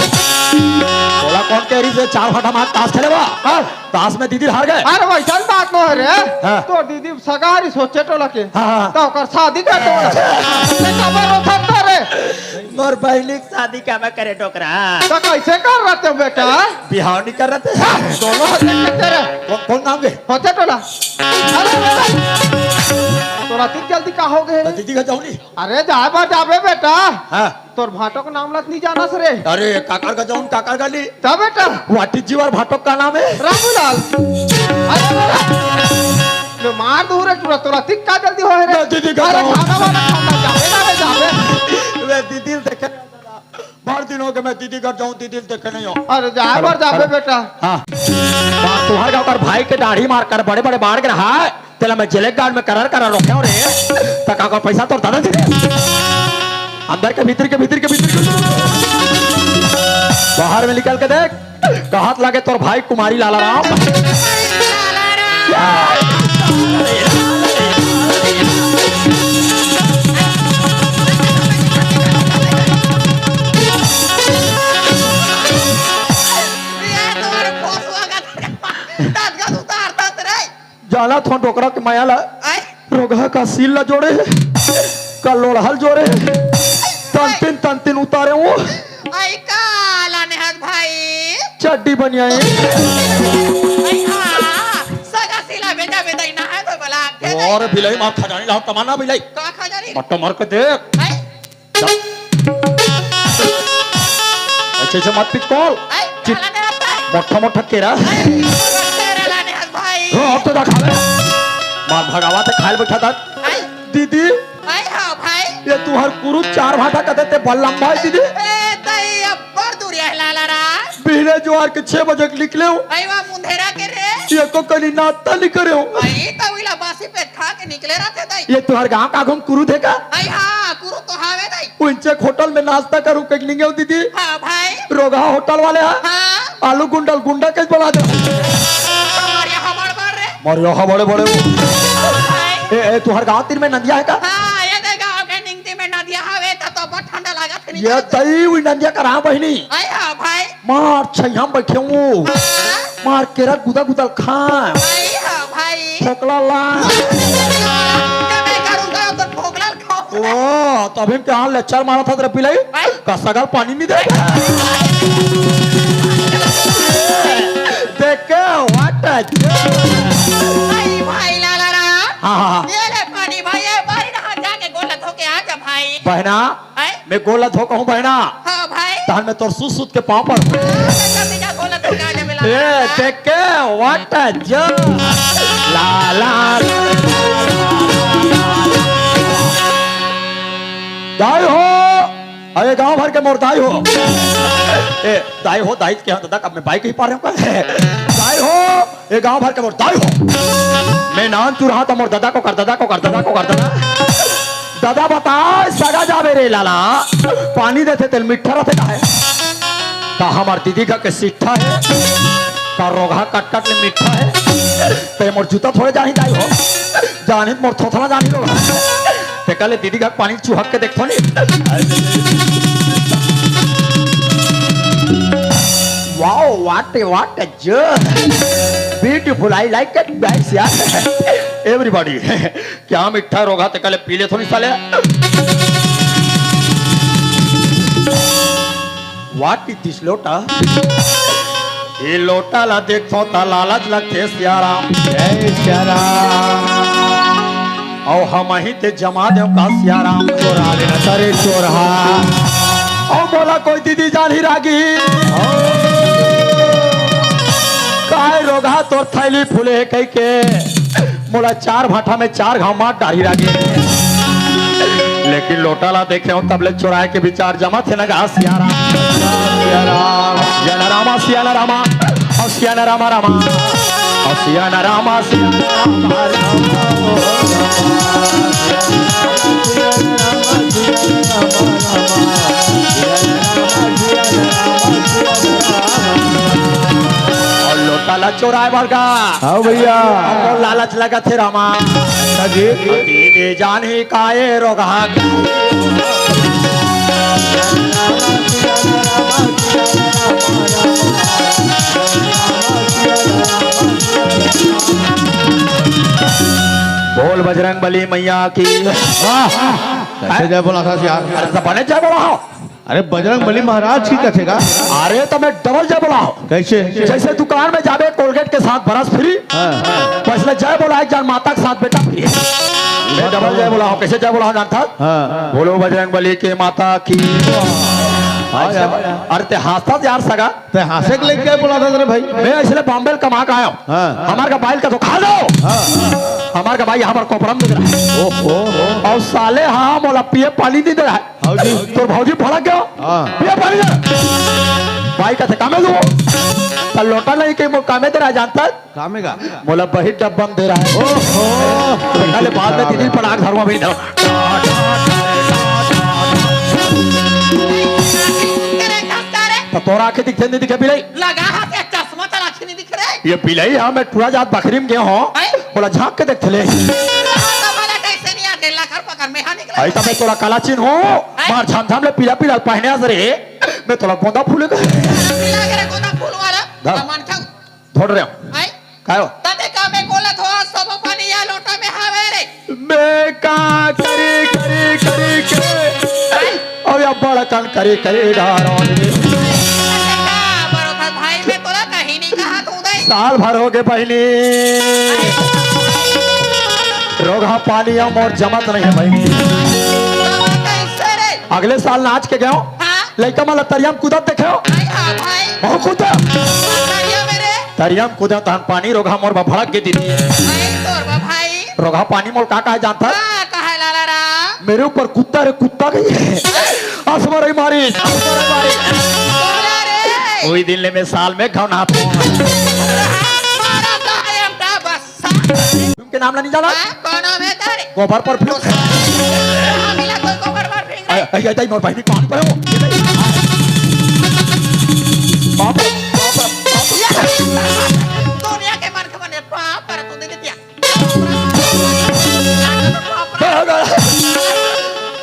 बोला कौन कह रही से चार भाटा मार ताश खेले बा? हाँ। ताश में दीदी हार गए। अरे वैसन बात न है रे। हाँ। तोर दीदी सगारी सोचे टोला के। हाँ, हाँ। तो ओकर शादी कर दो। ते काबर रोथन तो रे? मोर बहिनी के शादी काबर करे डोकरा? तो कैसे कर रहे थे बेटा? बिहाव नहीं कर रहे थे। दोनों होते थे रे। कौन, कौन गाँव के? होते टोला। अरे, अरे, अरे। तोला तीक जल्दी का हो गए? तो दीदी घर जाऊँ नहीं? अरे जाए बर जाबे बेटा। हाँ। तोर भाटो के नाम ला नहीं जानस रे। अरे काकर का जाऊँ, काकर का नहीं? तब बेटा। What is your भाटो का नाम है? रामूलाल। अरे बेटा। मैं मार दूँ रे टुरा, तोला तीक का जल्दी हो है रे? मैं दीदी घर अरे जाऊँ। खाना वाना खाता जाबे ना रे जाबे। मैं दीदी देखे नहीं हूँ दादा। बार दिन हो गए मैं दीदी घर जाऊँ, दीदी देखे नहीं हूँ। अरे जाए बर जाबे बेटा। हाँ। वहाँ तुहर गाँव कर भाई के दाढ़ी मार कर बड़े बड़े बाढ़ के रहा है। तेला मैं जेले गार्ड में करर करर रोके हूँ रे। त का का पैसा तोर दादा दे दे। अंदर के भीतर के भीतर के भीतर के। बाहर में निकल के देख, कहत लागे तोर भाई कुमारी लाला राम। जाना थो डोकरा के माया ला। आय। रोगहा का सील ला जोड़े हे, का लोढ़ल जोड़े हे, तंतिन तंतिन उतारे वो। आय का लाने हस भाई? चड्डी बनियाई। आय हाँ, सगा सीला बेटा बेटा ही ना है तो बोला, के नहीं? और बिलाई मार खजानी लाओ, तमन्ना बिलाई। का खजानी? मट्टो मार के देख। आय। ऐसे ऐसे मत पिचकोल। आय, चित-, काला मेरा भाई। मोटा मोटा केरा। आय, तेरा लाने हस भाई। हो, अब तो दिखा ले। मार भगावा ते खाइल बैठा था। आय। दीदी। आय, हाँ भाई। ये तुहर कुरु चार भाटा कते ते बल्लम भाई दीदी। ए, तई अब्बड़ दूरिया है लाला रा। बिहने जुआर के छह बजे के निकले हो। आय, वाह मुंधेरा के रे। ये को कनी नाश्ता नहीं करे हो। आय, तो इला बासी पे खा के निकले रहते दाई। ये तुहर गांव का घूम कुरु थे का? आई हाँ, कुरु तो हावे दाई। उनचे होटल में नाश्ता करू के निंगे दीदी। हाँ भाई। रोगहा होटल वाले हा? हाँ। आलू गुंडल गुंडा के बना दे। हमारे यहाँ बड़ बड़ रे। मारे यहाँ बड़े बड़े हो। भाई। ए, ए, तुहर गांव तीर में नदिया है का? हाँ, ये दे गांव के निंगती में नदिया हवे, त तो बहुत ठंडा लागत है। ये दई हुई नदिया का रहा बहिनी। आई हाँ भाई। मार छैया में बैठे हूँ। हाँ। मार केरा गुदा गुदा ल खा। भाई, हाँ, भाई। फोकला ला। जब मैं करूँगा, तो फोकला ल खाओ। ओ, तभी हम क्या लेक्चर मारा था तेरे पिलाई? भाई। का सगल पानी नहीं दे। देख के, what a joke। भाई, भाई, ला, ला, ला। हाँ, हाँ, हाँ। ये ले पानी, भाई, ये पानी नहा जाके गोला धो के आ जा, भाई। बहना, हैं? मैं गोला धो कहूँ बहना। हाँ भाई। तहन मैं तोर सूत सूत के पाँव पर। हाँ, तो जल्दी जा गोला धो के आ जा, मिला। ए, देख के, what a joke। ला, ला, ला। दाई हो, अरे गांव भर के मोर दाई हो। ए, दाई हो, दाई के यहाँ दादा, कब मैं बाई कही पा रहे हूँ का? दाई हो, ये गांव भर के मोर दाई हो। मैं नान चुरहा त मोर दादा को कर, दादा को कर, दादा को कर, दादा। दादा बता, सगा जाबे रे लाला। पानी देथे तेल मीठा रहथे का है? का हमार दीदी का के सिट्ठा है? का रोगहा कटकट ले मीठा है? ते मोर जूता थोड़े जाही दाई हो। जानी मोर थोथना जानी लोग। ते कले दीदी का पानी चुहक के देखो नी। Wow, what a, what a joke। Beautiful, I like it, guys, यार। Everybody, क्या मीठा रोगहा ते कले पी ले थोड़ी साले। What is this लोटा? ये लोटा ला देखथो ता लालच लगथे सियाराम। जय सियाराम। अउ हम ही ते जमा देव का सियाराम। चोरा लेना सारे चोरहा। अउ मोला कोई दीदी जान ही रागी। काय रोगहा तोर थैली फूले कह के। मोला चार भाटा में चार घाव मार डारी रागी। लेकिन लोटा ला देखे हूँ तब ले चुराए के विचार जमा थे न गा सियाराम। सियाराम, सियाना रामा, सियाना रामा, सियाना रामा, रामा, सियाना रामा, सियाना रामा, रामा। चोराय बर का। हाँ भैया। हमको लालच लगत हे रामा। हाँ जी। दीदी जानी काये रोगहा। बोल बजरंग बली मैया की। वाह। कैसे जय बोला था यार? अरे तो बने जय बोला हो। अरे बजरंग बली महाराज की कथे का? अरे तो मैं डबल जय बोला हो। कैसे? जैसे दुकान में जाबे कोलगेट के साथ ब्रश फ्री, हाँ। वैसे जय बोला एक जन माता के साथ बेटा फ्री। मैं डबल जय बोला हो। कैसे जय बोला हो जानता? हाँ। बोलो बजरंग बली के माता की। हाँ यार। अरे ते हंसता यार सगा। ते हंसे के लेके बोला था तेरे भाई? मैं इसलिए बॉम्बे कमा के आया हूँ। हाँ। हमार का बाइल का तो खा लो। हाँ। हमार का भाई यहाँ पर कोपरम दिख रहा है। ओहो। और साले हाँ मोला पिए पानी नहीं दे रहा है। भौजी। तोर भौजी भड़क गया। हाँ। पिए पानी दे। भाई का से कामे दो। तो लोटा नहीं के मो कामे दे रहा जानता है? कामे का? मोला बही डब्बा में दे रहा है। ओहो। पहले बाद में दीदी पड़ाक धरुआ भी दो। तो तोरा आंखें दिखते नहीं दिखे बिलाई? लगा हाथ एक चश्मा चला के नहीं दिख रहे। ये बिलाई हाँ, मैं टूरा जात बखरी में गया हूँ। हैं? बोला झांक के देख ले। हाँ, तो भला कैसे नहीं आते? लखर पकड़ में हाँ निकला। आई तो मैं तोला काला चिन्ह हूँ। हैं? मार झाम झाम ले पीला पीला पहने आज रे। मैं तोला गोंदा फूल का। पीला के रे गोंदा फूल वाला। धर। सामान खाओ। धोड़ रहे हो। हैं? काय हो? तने का मैं बोलत हो, सबो पानी या लोटा में हावे रे। मैं का करी, करी, करी के। हैं? और या बड़कन करी, करी डारो। तने का बड़कन भाई, मैं तोला कहीं नहीं कहा तू दे। साल भर हो गए बहिनी। रोगहा पानी या मोर जमत नहीं है बहिनी। बाबा कैसे रे? अगले साल नाच के गयो। हाँ? लइका मन ला तरिया में कूदत देखे हो? आई हाँ भाई। बहुत कूदा। तरिया में रे। तरिया में कूदा तहन पानी रोगहा मोर बा भड़क के दीदी। आई तोर बा भाई। रोगहा पानी मोल का कहे जानता? हाँ, कहे लाला राम। मेरे ऊपर कुत्ता रे कुत्ता गई है। असमर ही मारी, असमर ही मारी। बोला रे। वही दिन ले मैं साल में घाव नहाता हूँ। मारा कायम का बस। तुम के नाम ला नहीं जाना? हाँ, कौन नाम है तेरे? गोबर पर फेंक। हाँ, मिला कोई गोबर पर फेंक रहा है। अरे, अरे, अरे, मोर बहिनी पानी पर हो। बाप रे, बाप रे, बाप रे। दुनिया के मन के मन पाप कर तू दे दिया।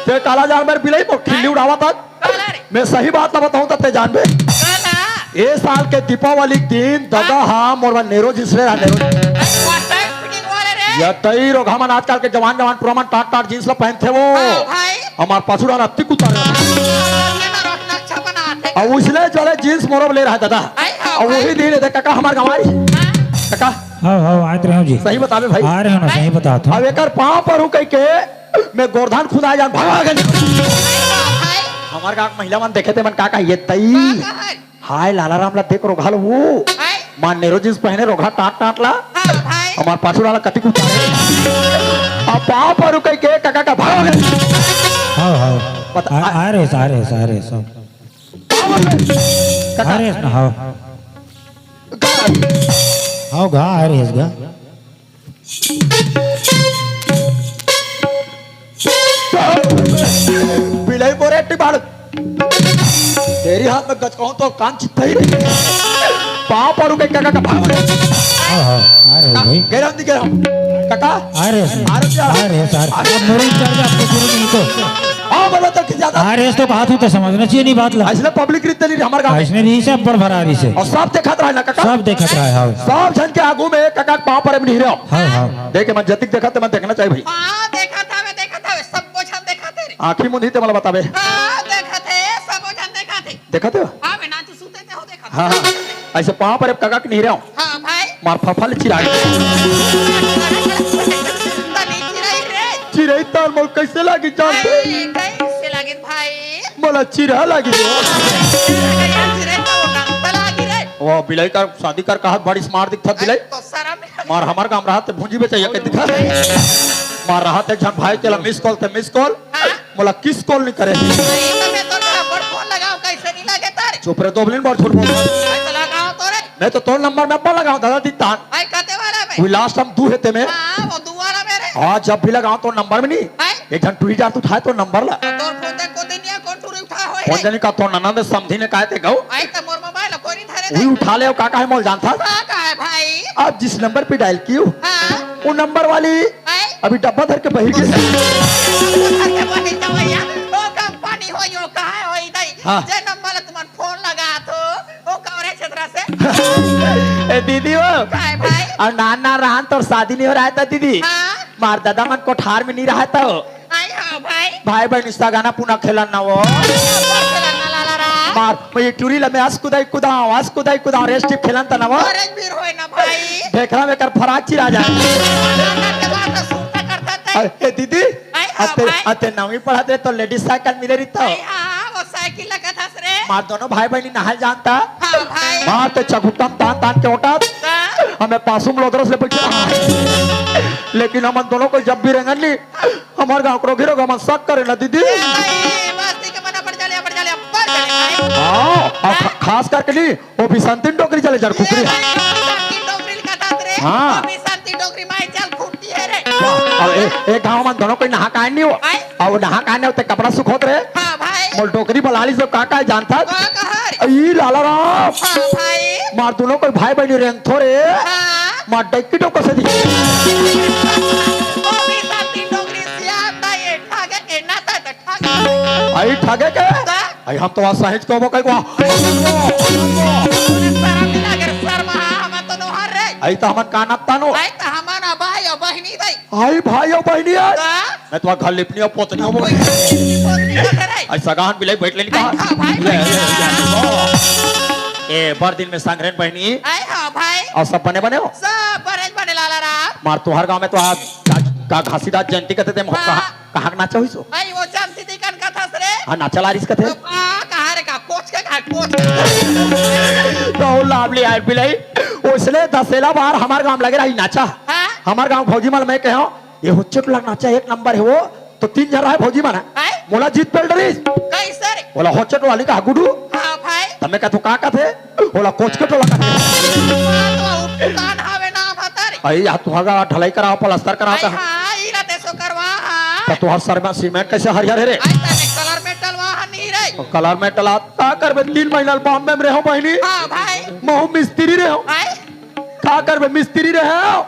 ते काला जानवर बिलाई मोर खिल्ली उड़ावा तक। काला रे। मैं सही बात ला बताऊं त ते जानबे। काला। ए साल के दीपावली के दिन दादा हाँ। हा मोर बर नेरो जींस ले रहा नेरो। अरे, वाटर फिटिंग वाले रे। या तई रोगहा मन आजकल के जवान जवान टूरा मन टाट टाट जींस ला पहनथे वो। हाँ, भाई। हमार पाछू डाला अतिक उतार। हाँ, ये तो रोहना अच्छा बनाते। और उसने जो है जींस मोरो ले रहा दादा। आई, हाँ, और भाई। वही दिन है काका हमार गंवारी। हाँ। काका। हाँ, हाँ, आत रहे हो जी। सही बताबे भाई। आ रहे हो ना, सही बतात हो। अब एकर पाँव पर हूँ कह के मैं गोरधान खुदा जान भागा गन। आई, हाँ, भाई। हमार गाँव के महिला मन देखे ते मन का कहा, ये तई। का कहा? हाय लाला राम ला देख रोगहा ला वो। हाय। मार नेरो जींस पहने रोगहा टाट टाट ला। हाँ, भाई। हमार पाछू वाला कतिक उतारे। अब पाँव पर रुके के काका का भाग। हाँ, हाँ। पता आ, आ रहे, आ रहे, आ रहे, सब। काका। आ रहे ना, हाँ। हाँ, गा आ रहे, गा। बिलाई बोरे टिबाड़। तेरी हाथ में गचकाऊं तो कान चित्ता ही नहीं। पाँव पड़ू के काका का भाग। हाँ, हाँ, आ रहे हो भाई। गेराम दी गेराम। काका। आ रहे हैं। आ रहे हैं। आ रहे हैं, सर। आ रहे हैं। अब मेरे चल रहा आपको शुरू नहीं तो। हाँ, बोलो तो कि ज्यादा। आ रहे हैं तो कहा तू तो समझना चाहिए नहीं बात ला। इसलिए पब्लिक रीत नहीं हमारे गाँव। इसने नहीं से अब्बड़ भरा रही से। और सब देखत रहा है ना काका? सब देखत रहा है, हाँ। सब जन के आगू में काका के पाँव पड़े में नहीं रहो। हाँ, हाँ। देखे मन जतिक देखत मन देखना चाहिए भाई। हाँ, देखत हवे, देखत हवे, सब कुछ हम देखत हे रे। आँखी मुंदी ते मला बताबे। हाँ, देखत हे, सब कुछ हम देखत हे। देखत हो? हाँ, मैं नाचू सूते ते हो देखत। हाँ, हाँ। ऐसे पाँव पर काका के नहीं रहो। हाँ, भाई। मार फफल चिराई। तनी चिराई रे। चिराई ताल मोल कैसे लागी जानते? अरे, कैसे लागिन भाई? मोला चिरहा लागी रे। चिराई तो वो काम तो लागी रे। वो बिलाई का शादी कर कहा बड़ी स्मार्ट दिखत बिलाई। तो शर्म मार हमार काम रहा ते भूंजी बेचैया के दिखा। मार रहा ते झन भाई तेला मिस कॉल ते मिस कॉल। हाँ। मोला किस कॉल नहीं करे। नहीं तो मैं तो खबर फोन लगाओ कैसे नहीं लगे तारे। चुप रे दोबलिन बड़ झूठ बोल। मैं तो लगाओ तो रे। मैं तो तोर नंबर में अपन लगाओ दादा दित्तान। भाई कते वाला में? वो लास्ट हम दू है ते में। हाँ, वो दू वाला में रे। हाँ, जब भी लगाओ तो नंबर में नहीं। भाई। एक झन टूरी जात उठाए तो नंबर ला। तो तोर फोन ते को दिन या कौन टूरी उठा होए कौन रे? जानी का तो ननद समझी ने काहे ते गऊ। भाई तो मोर मोबाइल कोई नहीं धरे वही दे। उठा ले, का काहे मोल जानता? का काहे भाई? आप जिस नंबर पे डायल की हो, हाँ। वो नंबर वाली आए? अभी डब्बा धर के बहिर गे। डब्बा धर के बहिर गे भैया। ओ कंपनी होई, ओ कहाँ होई दाई? हाँ। जे नंबर ला तुमन फोन लगात हो, ओ कवरे क्षेत्र से। ए दीदी हो। काय भाई? अउ नान नान रहन तोर शादी नहीं हो रहा था दीदी। हाँ। मार दादा मन कोठार में नहीं रहा था। आई हाँ भाई। भाई बहन सगाना पुना खेलन ना वो। खेलन ना लाला राम। मार, मैं ये टूरी ला मैं अस कुदाई कुदाऊं, अस कुदाई कुदाऊं, रेस टिप खेलन त ना वो। अरे वीर होए ना भाई। ढेकरा में कर फराक चिरा जाए। नाना के बात तो सुनता करता ते। अरे, ए दीदी, आई हाँ अते, भाई। अते नवी पढ़त रहे तो लेडीज साइकिल मिले रही तो। आई हाँ, वो साइकिल लगा था रे। मार दोनों भाई बहनी नहाल जानता। हाँ भाई। मार ते चघुट्टम तान तान के उठत। हाँ। हमें पासुम लोदरस ले बैठे। लेकिन हमन दोनों को जब भी रेंगन नी, हमार गाँव के रोगी रोग हमन शक करे ना दीदी। ए भाई, बस्ती के मना पड़ जाले, पड़ जाले, पड़ जाले भाई। हाँ, और हाँ। खा-, खास करके नी, वो भी संतिन डोकरी चले जर ए कुकरी। भाई, संतिन डोकरी का तात रे। हाँ। वो भी संतिन डोकरी माई चल खूंटी है रे। अब ए, ए गाँव में दोनों कोई नहा काहे नहीं हो? भाई। अब नहा काहे नहीं होते, कपड़ा सुखोत रे। हाँ भाई। मोल डोकरी बलाली से का का जानता? का कहा रे? ई लाला राम। हाँ भाई। मार दोनों कोई भाई बहनी रेंग थोरे। हाँ। मार डैकी डोकर से दी। ओ भी साथी डोकरी सियाता ये ठागे के नाता त ठागे। आई ठागे के? का? आई हम तो आज सहेज को वो कहीं को। शर्म नहीं लागे रे, शर्म, हाँ, हम तो नोहर रे। आई तो हमन का नत्ता नो। आई तो हमन भाई और बहनी दाई। आई भाई और बहनी है। का? मैं तो घर लिपनी और पोतनी हो बोल। कोई पोतनी का करे? आई सगाहन बिलाई बैठ लेनी कहा। आई, हाँ, भाई, ले, बैठ ले, ले। ले। ए, बड़ दिन में संग्रहण बहनी। आई, हाँ, भाई। और सब बने बने हो? सब बने बने लाला राम। मार तुहार गाँव में तो आज का, का घासीदास जयंती कहते थे, हाँ। कहाँ, कहाँ का नाचा हुई सो? आई, वो जयंती दी कन कथा रे। हाँ, नाचा लारिस कथे। तो का, कहाँ रे का, कोच के कहाँ, कोच के। तो लाभ ले आए बिलाई, उसने दसेला बार हमार गाँव लगे रही नाचा। हाँ। हमार गाँव भौजी मल मैं कहे, ये होच्चो टोला नाचा एक नंबर है वो, तो तीन झन रहे भौजी मन। आय? मोला जीत पेल डरिस। कैसे रे? बोला होच्चो टोला लिखा गुडू। हाँ भाई। तमे का तो का कथे? बोला कोच के टोला कथे। वाह, तो उपटान हवे नाम हता रे। आई, या तुहार ढलाई कराओ, प्लास्टर कराओ आई, का? हाँ, ई रते सो करवा, हाँ। तो तुहार सर में सीमेंट कैसे हरियर है रे? आई, तने कलर में डलवा हनी रे। कलर में डला, का करबे? तीन महीना बॉम्बे में रहो बहनी। हाँ भाई। महू मिस्त्री रहो। आय? का करबे? मिस्त्री रहो।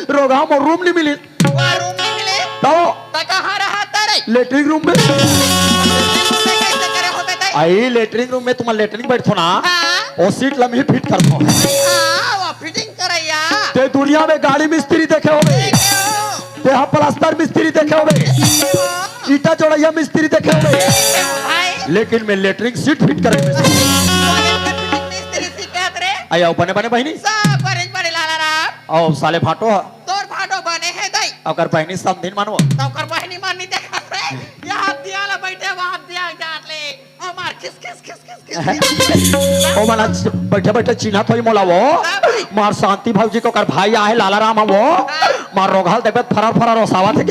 रोगहा मोर रूम नहीं मिली। वाह, रूम नहीं मिली? तो? तो कहाँ रहा तारे? लेटरिन रूम में। लेटरिन रूम में कैसे करे हो बेटा? आई लेटरिन रूम में तुम लेटरिन बैठो ना। हाँ। वो सीट लम्ही फिट कर दो। हाँ, वो फिटिंग करैया। ते दुनिया में गाड़ी मिस्त्री देखे होबे। देखे हो। ते हम प्लास्टर मिस्त्री देखे होबे। देखे हो। ईटा जोड़ैया मिस्त्री देखे होबे। देखे हो भाई। लेकिन मैं लेटरिन सीट फिट करे मिस्त्री। वो लेटरिन फिटिंग मिस्त्री सिखात रे। आई आओ बने बने बहनी। सब बड़े बड़े लाला राम। आओ साले भाटो। तोर भाटो बने है दाई। ओकर बहनी समधिन मानवो। तो ओकर बहनी मानी देखा रे। ये हाथ दिया ला बैठे, वो हाथ दिया जात ले। हमार खिस खिस खिस खिस खिस खिस। ओ मना बैठे बैठे चिन्हत होई मोला वो। हाँ भाई। मार शांति भौजी के ओकर भाई आहे लाला राम वो। हाँ। मार रोघाल देखबे फरार फरार ओसावत हे।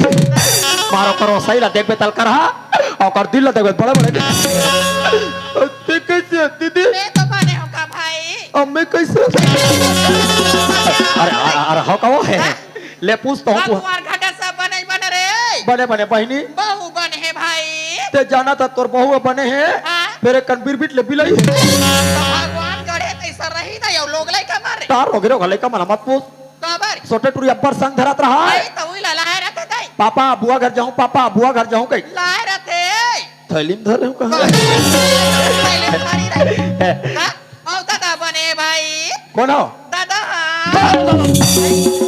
मार ओकर ओसाई ला देखबे तल करहा। ओकर दिल ला देखबे बड़े बड़े। ते कैसे दीदी? मैं तो बने हो का भाई। अब मैं कैसे? अरे, अरे, अरे, हो का वो है? हाँ? ले पूछ तो अब पूछ। कुंवर घाटा सब बने बने रे। बने बने बहिनी। बहू बने है भाई। ते जाना था तोर बहू बने है। हाँ। फिर एक कन बिरबिट ले बिलाई। तो भगवान गढ़े तैसा रही ना यो लोग लाई कमर। तार रोगे रो गले का मला मत पूछ। काबर? सोटे टुरी अब्बर संग धरत रहा। आई तो उई ला लाए रहते ताई। पापा बुआ घर जाऊं, पापा बुआ घर जाऊं कही। लाए रहते। थैली में धर रहे हो कहाँ? पहले थारी रही। हाँ? औ दादा बने भाई। कौन हो? दादा, हाँ।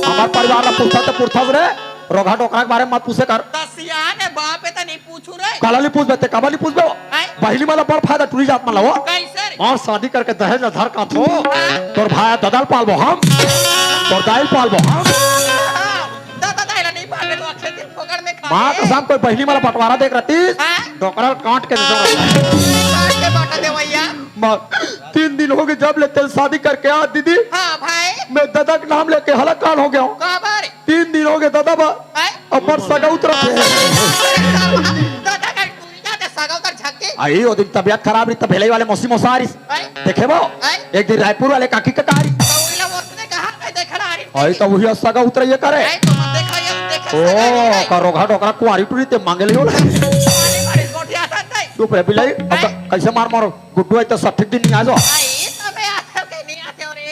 हमार परिवार ला पूछता तो पूछता रे, रोघा डोकरा के बारे में मत पूछे कर। दसिया ने बाप है तो नहीं पूछू रे। काला नहीं पूछबे ते, काबर नहीं पूछबे वो? हैं? बहिनी मला बड़ फायदा टूरी जात मला वो। कैसे रे? और शादी करके दहेज ला धर का थो। हाँ। तोर भाई दादा ल पालबो हम। तोर दाई ल पालबो हम। हाँ। दादा दाई ला नहीं पाले तो अक्षय दिन पकड़ में खा माँ ले। कसम कोई बहिनी मला बंटवारा देख रहती। हाँ? डोकरा ल काट के दे दो। काट के बांटा दे भैया। माँ, तीन दिन हो गए जब ले तेल शादी करके आ दीदी। हाँ भाई। मैं दादा के नाम लेके हलाकान हो गया हूँ। काबर? तीन दिन हो गए दादा बा। हैं? अब पर सगा उतरा थे। दादा का टूरी जाते सगा उतर झक्के। आई, वो दिन तबियत खराब रही, तब भेलई वाले मौसी मौसा आ रही। हैं? देखे वो? हैं? एक दिन रायपुर वाले काकी का कारी। तो उइला वो उसने कहा, "मैं देख रहा रही।" आई, तो वही सगा उतरा ये करे। हैं, तो मत देखा, ये देखे ओ, सगा नहीं रही। का रोघा डोकरा कुआरी टूरी ते मांगे लियो ना। अरे, बड़ी गोटिया था तई। चुप रे बिलाई, अब हैं? कैसे मार मारो? गुड्डू आई तो सठिक दिन नहीं आ जाओ। आई, तो मैं आते हो के नहीं आते हो रे?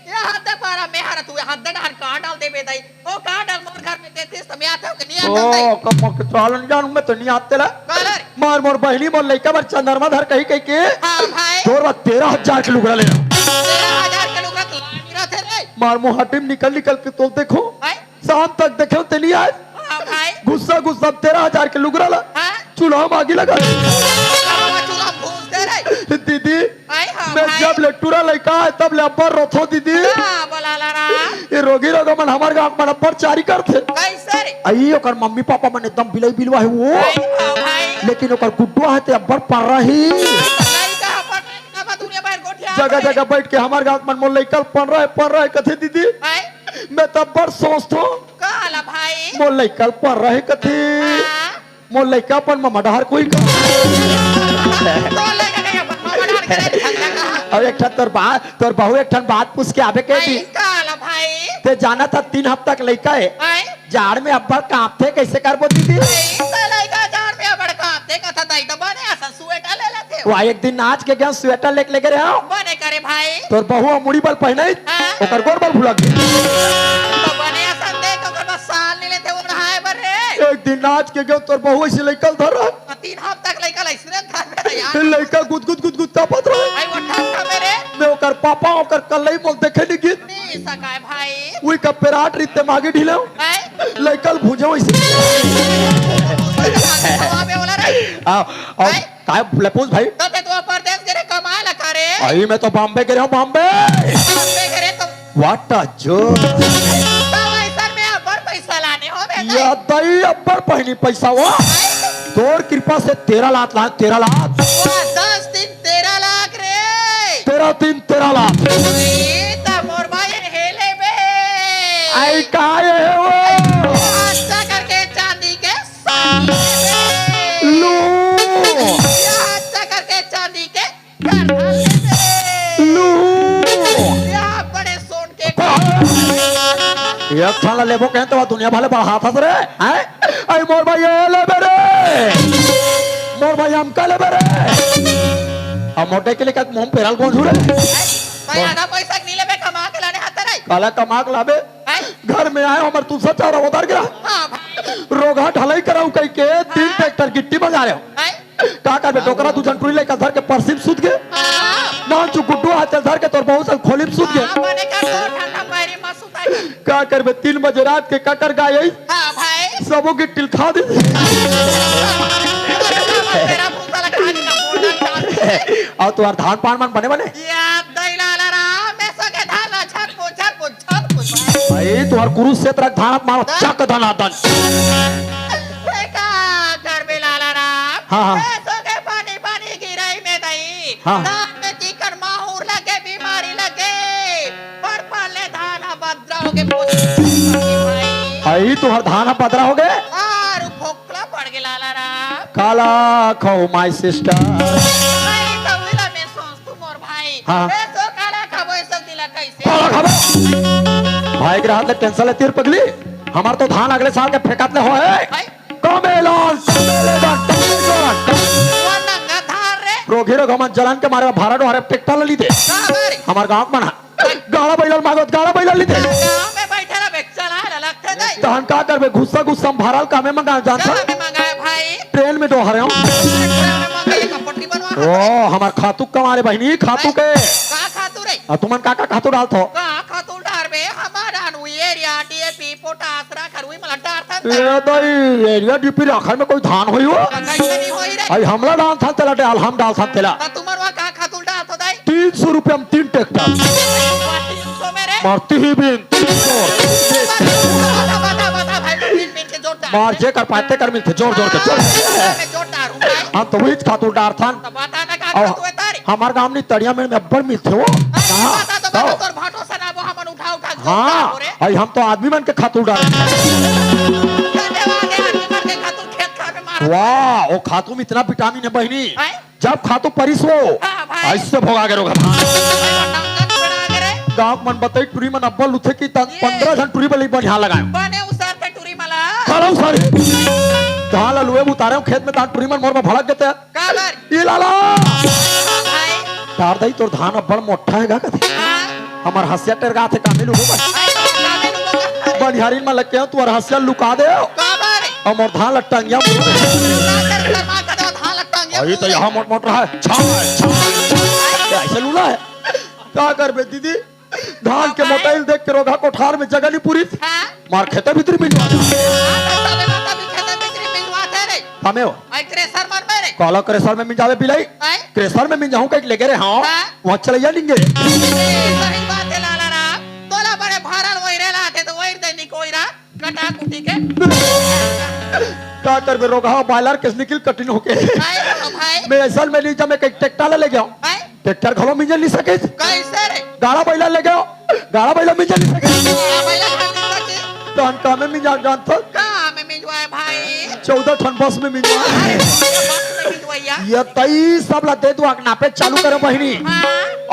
यहाँ तक मारा मैं हरा तू अद्धा डहर का डाल देबे दाई। ओ का डाल मोर घर में देतिस त मैं आथंव के नहीं आथंव दाई। ओ, कम के चालन जानू मैं तो नहीं आते ला। काला रे। मार मोर बहिनी मोर लइका बर चंद्रमा धर कही कही के। हाँ भाई। तोर बर तेरह हजार के लुगरा ले। तेरह हजार के लुगरा तो लागी रथे रे। मार मुहाटी में निकल निकल के तो देखो। भाई। शाम तक देखे ते नहीं आए। हाँ भाई। गुस्सा गुस्सा तेरह हजार के लुगरा ला। हाँ। चूल्हा में आगी लगा। बाबा चूल्हा भूंज दे रे। दीदी, आई हाँ मैं भाई। जब ले टूरा लइका आय, तब ले अब्बड़ रोथों दीदी। हाँ, बोला ला रा। ये रोगी रोगा मन हमर गाँव मन अब्बड़ चारी करथे। कैसे रे? आई ओकर मम्मी पापा मन एकदम बिलई बिलवा हे वो। आई हाँ भाई। लेकिन ओकर गुड्डुआ हे ते अब्बड़ पर्रा ही। लइका ह पर्रा हे, बाबा दुनिया भर गोठिया जगह भाई। जगह बैठ के हमर गाँव मन मोर लइका ल पर्रा हे, पर्रा हे कथे दीदी। आई। मैं तो अब्बड़ सोचथों। का ला भाई? मोर लइका ल पर्रा हे कथे। हाँ। मोर लइका अपन ममा डहर कोई का। तोर लइका कहीं अपन ममा डहर के नहीं भगता का? अउ एक ठन तोर बात, तोर बहू एक ठन बात पूछ के आबे के भाई, दी। का ला भाई? ते जानत हस तीन हफ्ता के लइका हे। भाई? जाड़ में अब्बड़ कांपथे, कैसे करबो दीदी? भाई, तो लइका जाड़ में अब्बड़ कांपथे, कथा दाई तो बने असन स्वेटर ले लेथे। वा एक दिन नाच के गेंव स्वेटर लेके लेगे रेहेंव। बने करे भाई। तोर बहू ह मुड़ी बल पहिने, हाँ। ओकर गोड़ बल भुला गे। तो बने असन देख, ओकर बस साल नहीं लेथे ओढ़ाए बर रे। एक दिन नाच के गेंव तोर बहू ऐसे लइका ल धर रहा। तीन हफ्ता के लइका ल ऐसने धर रहा यार। लइका गुदगुद गुदगुद कांपत रहा। भाई वो ठप ठप हे रे। मैं ओकर पापा, ओकर कल्लई मोल देखे नहीं गिन। नहीं सकाय भाई। उही का पेराट रीते मागी ढिलेंव। भाई। लइका ल भूंजेंव ऐसे। हवा में वाला रे। आ, आ, भाई। काय ले पूछ भाई? तो ते तो परदेस गे रे कमाए ला का रे? अई मैं तो बॉम्बे गे रेहेंव, बॉम्बे। बॉम्बे गे रे तो What a joke। तो ऐसन में अब्बड़ पैसा लाने हो बे ये दाई। दई अब्बड़ पहिली पैसा वो। भाई। तोर कृपा से तेरह लाख ला, तेरह लाख। वाह, दस तीन तेरह लाख रे। तेरह तीन तेरह लाख। ए, त मोर भाई हे लेबे। आई का ये हे वो? अच्छा करके चांदी के साड़ी लेबे। लू। अच्छा करके चांदी के घर घर लेबे। लू। या बड़े सोन के एक ठन ला लेबो कहेंव त दुनिया भर ले बढ़ाथस रे, हैं? अई मोर भाई ये लेबे रे, मोर भाई हमका लेबे रे। अब मोटे के लिए का मुंह पेरल कौन झूरे? भाई आधा पैसा नहीं लेबे, कमा के लाने हाथ रे। काला कमा के लाबे? हैं? घर में आए हमर तुलसा चारा उतर गिरा। हाँ भाई। रोगहा ढलाई कराऊ कही के तीन हाँ। ट्रैक्टर गिट्टी मंगा रहे हो। हैं? का करबे, डोकरा दू झन टूरी लइका धर के परसी म सुत गे। हाँ। नानचु गुड्डू हा तेला धर के तोर बहू सन खोली म सुत गे। हाँ, बने का तो ठंडा पैरी म सुताई। का करबे, तीन बजे रात के ककर गाय आई। हाँ भाई। सबो गिट्टी ल खा दे। तेरा भूसा लगा के ना बोलना चाहते। अउ तुहार धान पान मन बने बने? या दैला ला राम, मैं सके धान ला झट पो, झट पो, झट पो भाई। भाई, तुहार कुरुक्षेत्र के धान मारो, हाँ? चक धनादन। देखा, घर में लाला राम, हाँ, हाँ। पैसों के पानी, पानी गिराई में नहीं। हाँ। धान में चिकन माहूर लगे, बीमारी लगे, पर पाले धान ह बदरा हो गए, पोस्ट भाई। आई तुहार धान ह बदरा हो गए? और भोकला पड़ गए लाला राम। काला खाओ my sister। भाई, तो उला में सोच तू मोर भाई। हाँ। ए, तो काला खाबो, ए सब दिला कैसे? काला खाबो। भाई के रहत ले टेंशन लेती रे पगली। हमार तो धान अगले साल के फेंकत ले हो है। भाई। कमेलान, कमेलेदान, कमेलेदान। वो नंगा धान रे। रोगी रोग हमन जलन के मारे भारा डोहरे ट्रैक्टर ले ली दे। का बारी? हमार गांव के मन ह। गाड़ा बैला ल मांगत, गाड़ा बैला ल ली दे। गांव में बैठे रहे, चला लगथे नहीं। तहन का करबे, गुस्सा गुस्सा में भारा ल कामे मंगा जानत। कहाँ में मंगाए भाई? ट्रेन में डोहरे हो। ट्रेन में मंगाए, एक पट्टी बनवा। ओ, हमार खातू कमा रे बहिनी, खातू के। का खातू रे? आ, तुमन का का खातू डालत हो? का खातू डारबे? हमार डान हुई यूरिया, डीएपी, पोटाश, राखर हुई, मला डारथन। ए, दई, यूरिया, डीएपी राखर में कोई धान होई हो? कैसे नहीं होई रे? आई हमला डालथन तेला डाल, हम डालथन तेला। त तुमन वहाँ का खातू डालत हो दाई? तीन सौ रुपया में तीन ट्रैक्टर। तीन सौ में रे? मारती ही बिन, तीन सौ। बता, बता, बता, भाई, तीन बिन के जोड़ डाल। मार जे कर पाते कर मिलते, जोड़, जोड़ के, जोड़। हाँ, मैं जोड़ डालूं भाई। हम तो वही खातू डारथन। तो बता ना का और खातू है तारी? हमार गांव नी तड़िया में, में अब्बड़ मिलथे वो। अरे, कहाँ? बता तो, बता, बताओ। तोर भाटो सना वो हमन उठा, उठा के हाँ, जोता हो रे। भाई, हम तो आदमी मन के खातू डारे। धन्यवाद है, आदमी मन के खातू खेत खार में मारा। वाह, वो खातू में इतना विटामिन है बहिनी। हैं? जब खातू परिस वो, हाँ, भाई। ऐसे भोगा के रोगा। भाई, वो नंगत बना के रे। गांव मन बताई, टुरी मन अब्बल उठे की तन ये। पंद्रह झन टुरी बली बढ़िया लगाए। बने उसार के टुरी मला। खड़ा उसार। धान ला लुए उतारे हो खेत में, तान टुरी मन मोर में भड़क देते हैं। काबर? ई लाला! भाई। तार दई तोर धान अब्बड़ मोट्ठा हे गा कथे। हाँ। हमर हँसिया टेरगाथे कामे लुढ़ो बस। भाई, तो बनिहारिन मन ल केहेंव, तुंहर हँसिया ल लुका देव। काबर? अउ मोर धान ल टंगिया म। काबर कर मा कदो धान ल टंगिया अभी तो म? यहाँ मोट मोट रहा है। छाय, छाय, छाय। ये ऐसे लूला है। का करबे दीदी? धान के हाँ, मोटाई ल देख के रोगहा कोठार में जगह नहीं पूरी। हाँ। मार खेते भीतरी मिंजवा दे। हाँ, तो तबे ना तभी खेते भीतरी मिंजवा दे रे। कामे हो? आई थ्रेसर मन में रे। काला थ्रेसर में मिंजावे बिलाई? आई? थ्रेसर में मिंजाहूँ कहिके लेगे रेहेंव। हाँ। वहाँ चलैया निंगे। ए, सही बात है लाला राम। तोला बड़े भारल वही रे लाते तो वही दे निकोई रा। कटा कुटी के। का करबे रोगहा बायलर के निकिल कटिन होके। आए हो भाई। मैं अइसन में नहीं जमे कहिके ट्रैक्टर ला लेगे हँव। आए। ट्रैक्टर घलो मिंजे नहीं सकिस। कइसे रे? गाड़ा बइला लेगे हँव। गाड़ा बइला मिंजे नहीं सकिस। गाड़ा बइला खातिर सकिस। तो हम कामे मिंजा जानत हस। का में मिंजवाए भाई? चौदह ठन बस में मिंजवाए। अरे, बस में मिंजवाइया। ये तई सब ला दे दुआ के नापे चालू करे बहिनी। हाँ।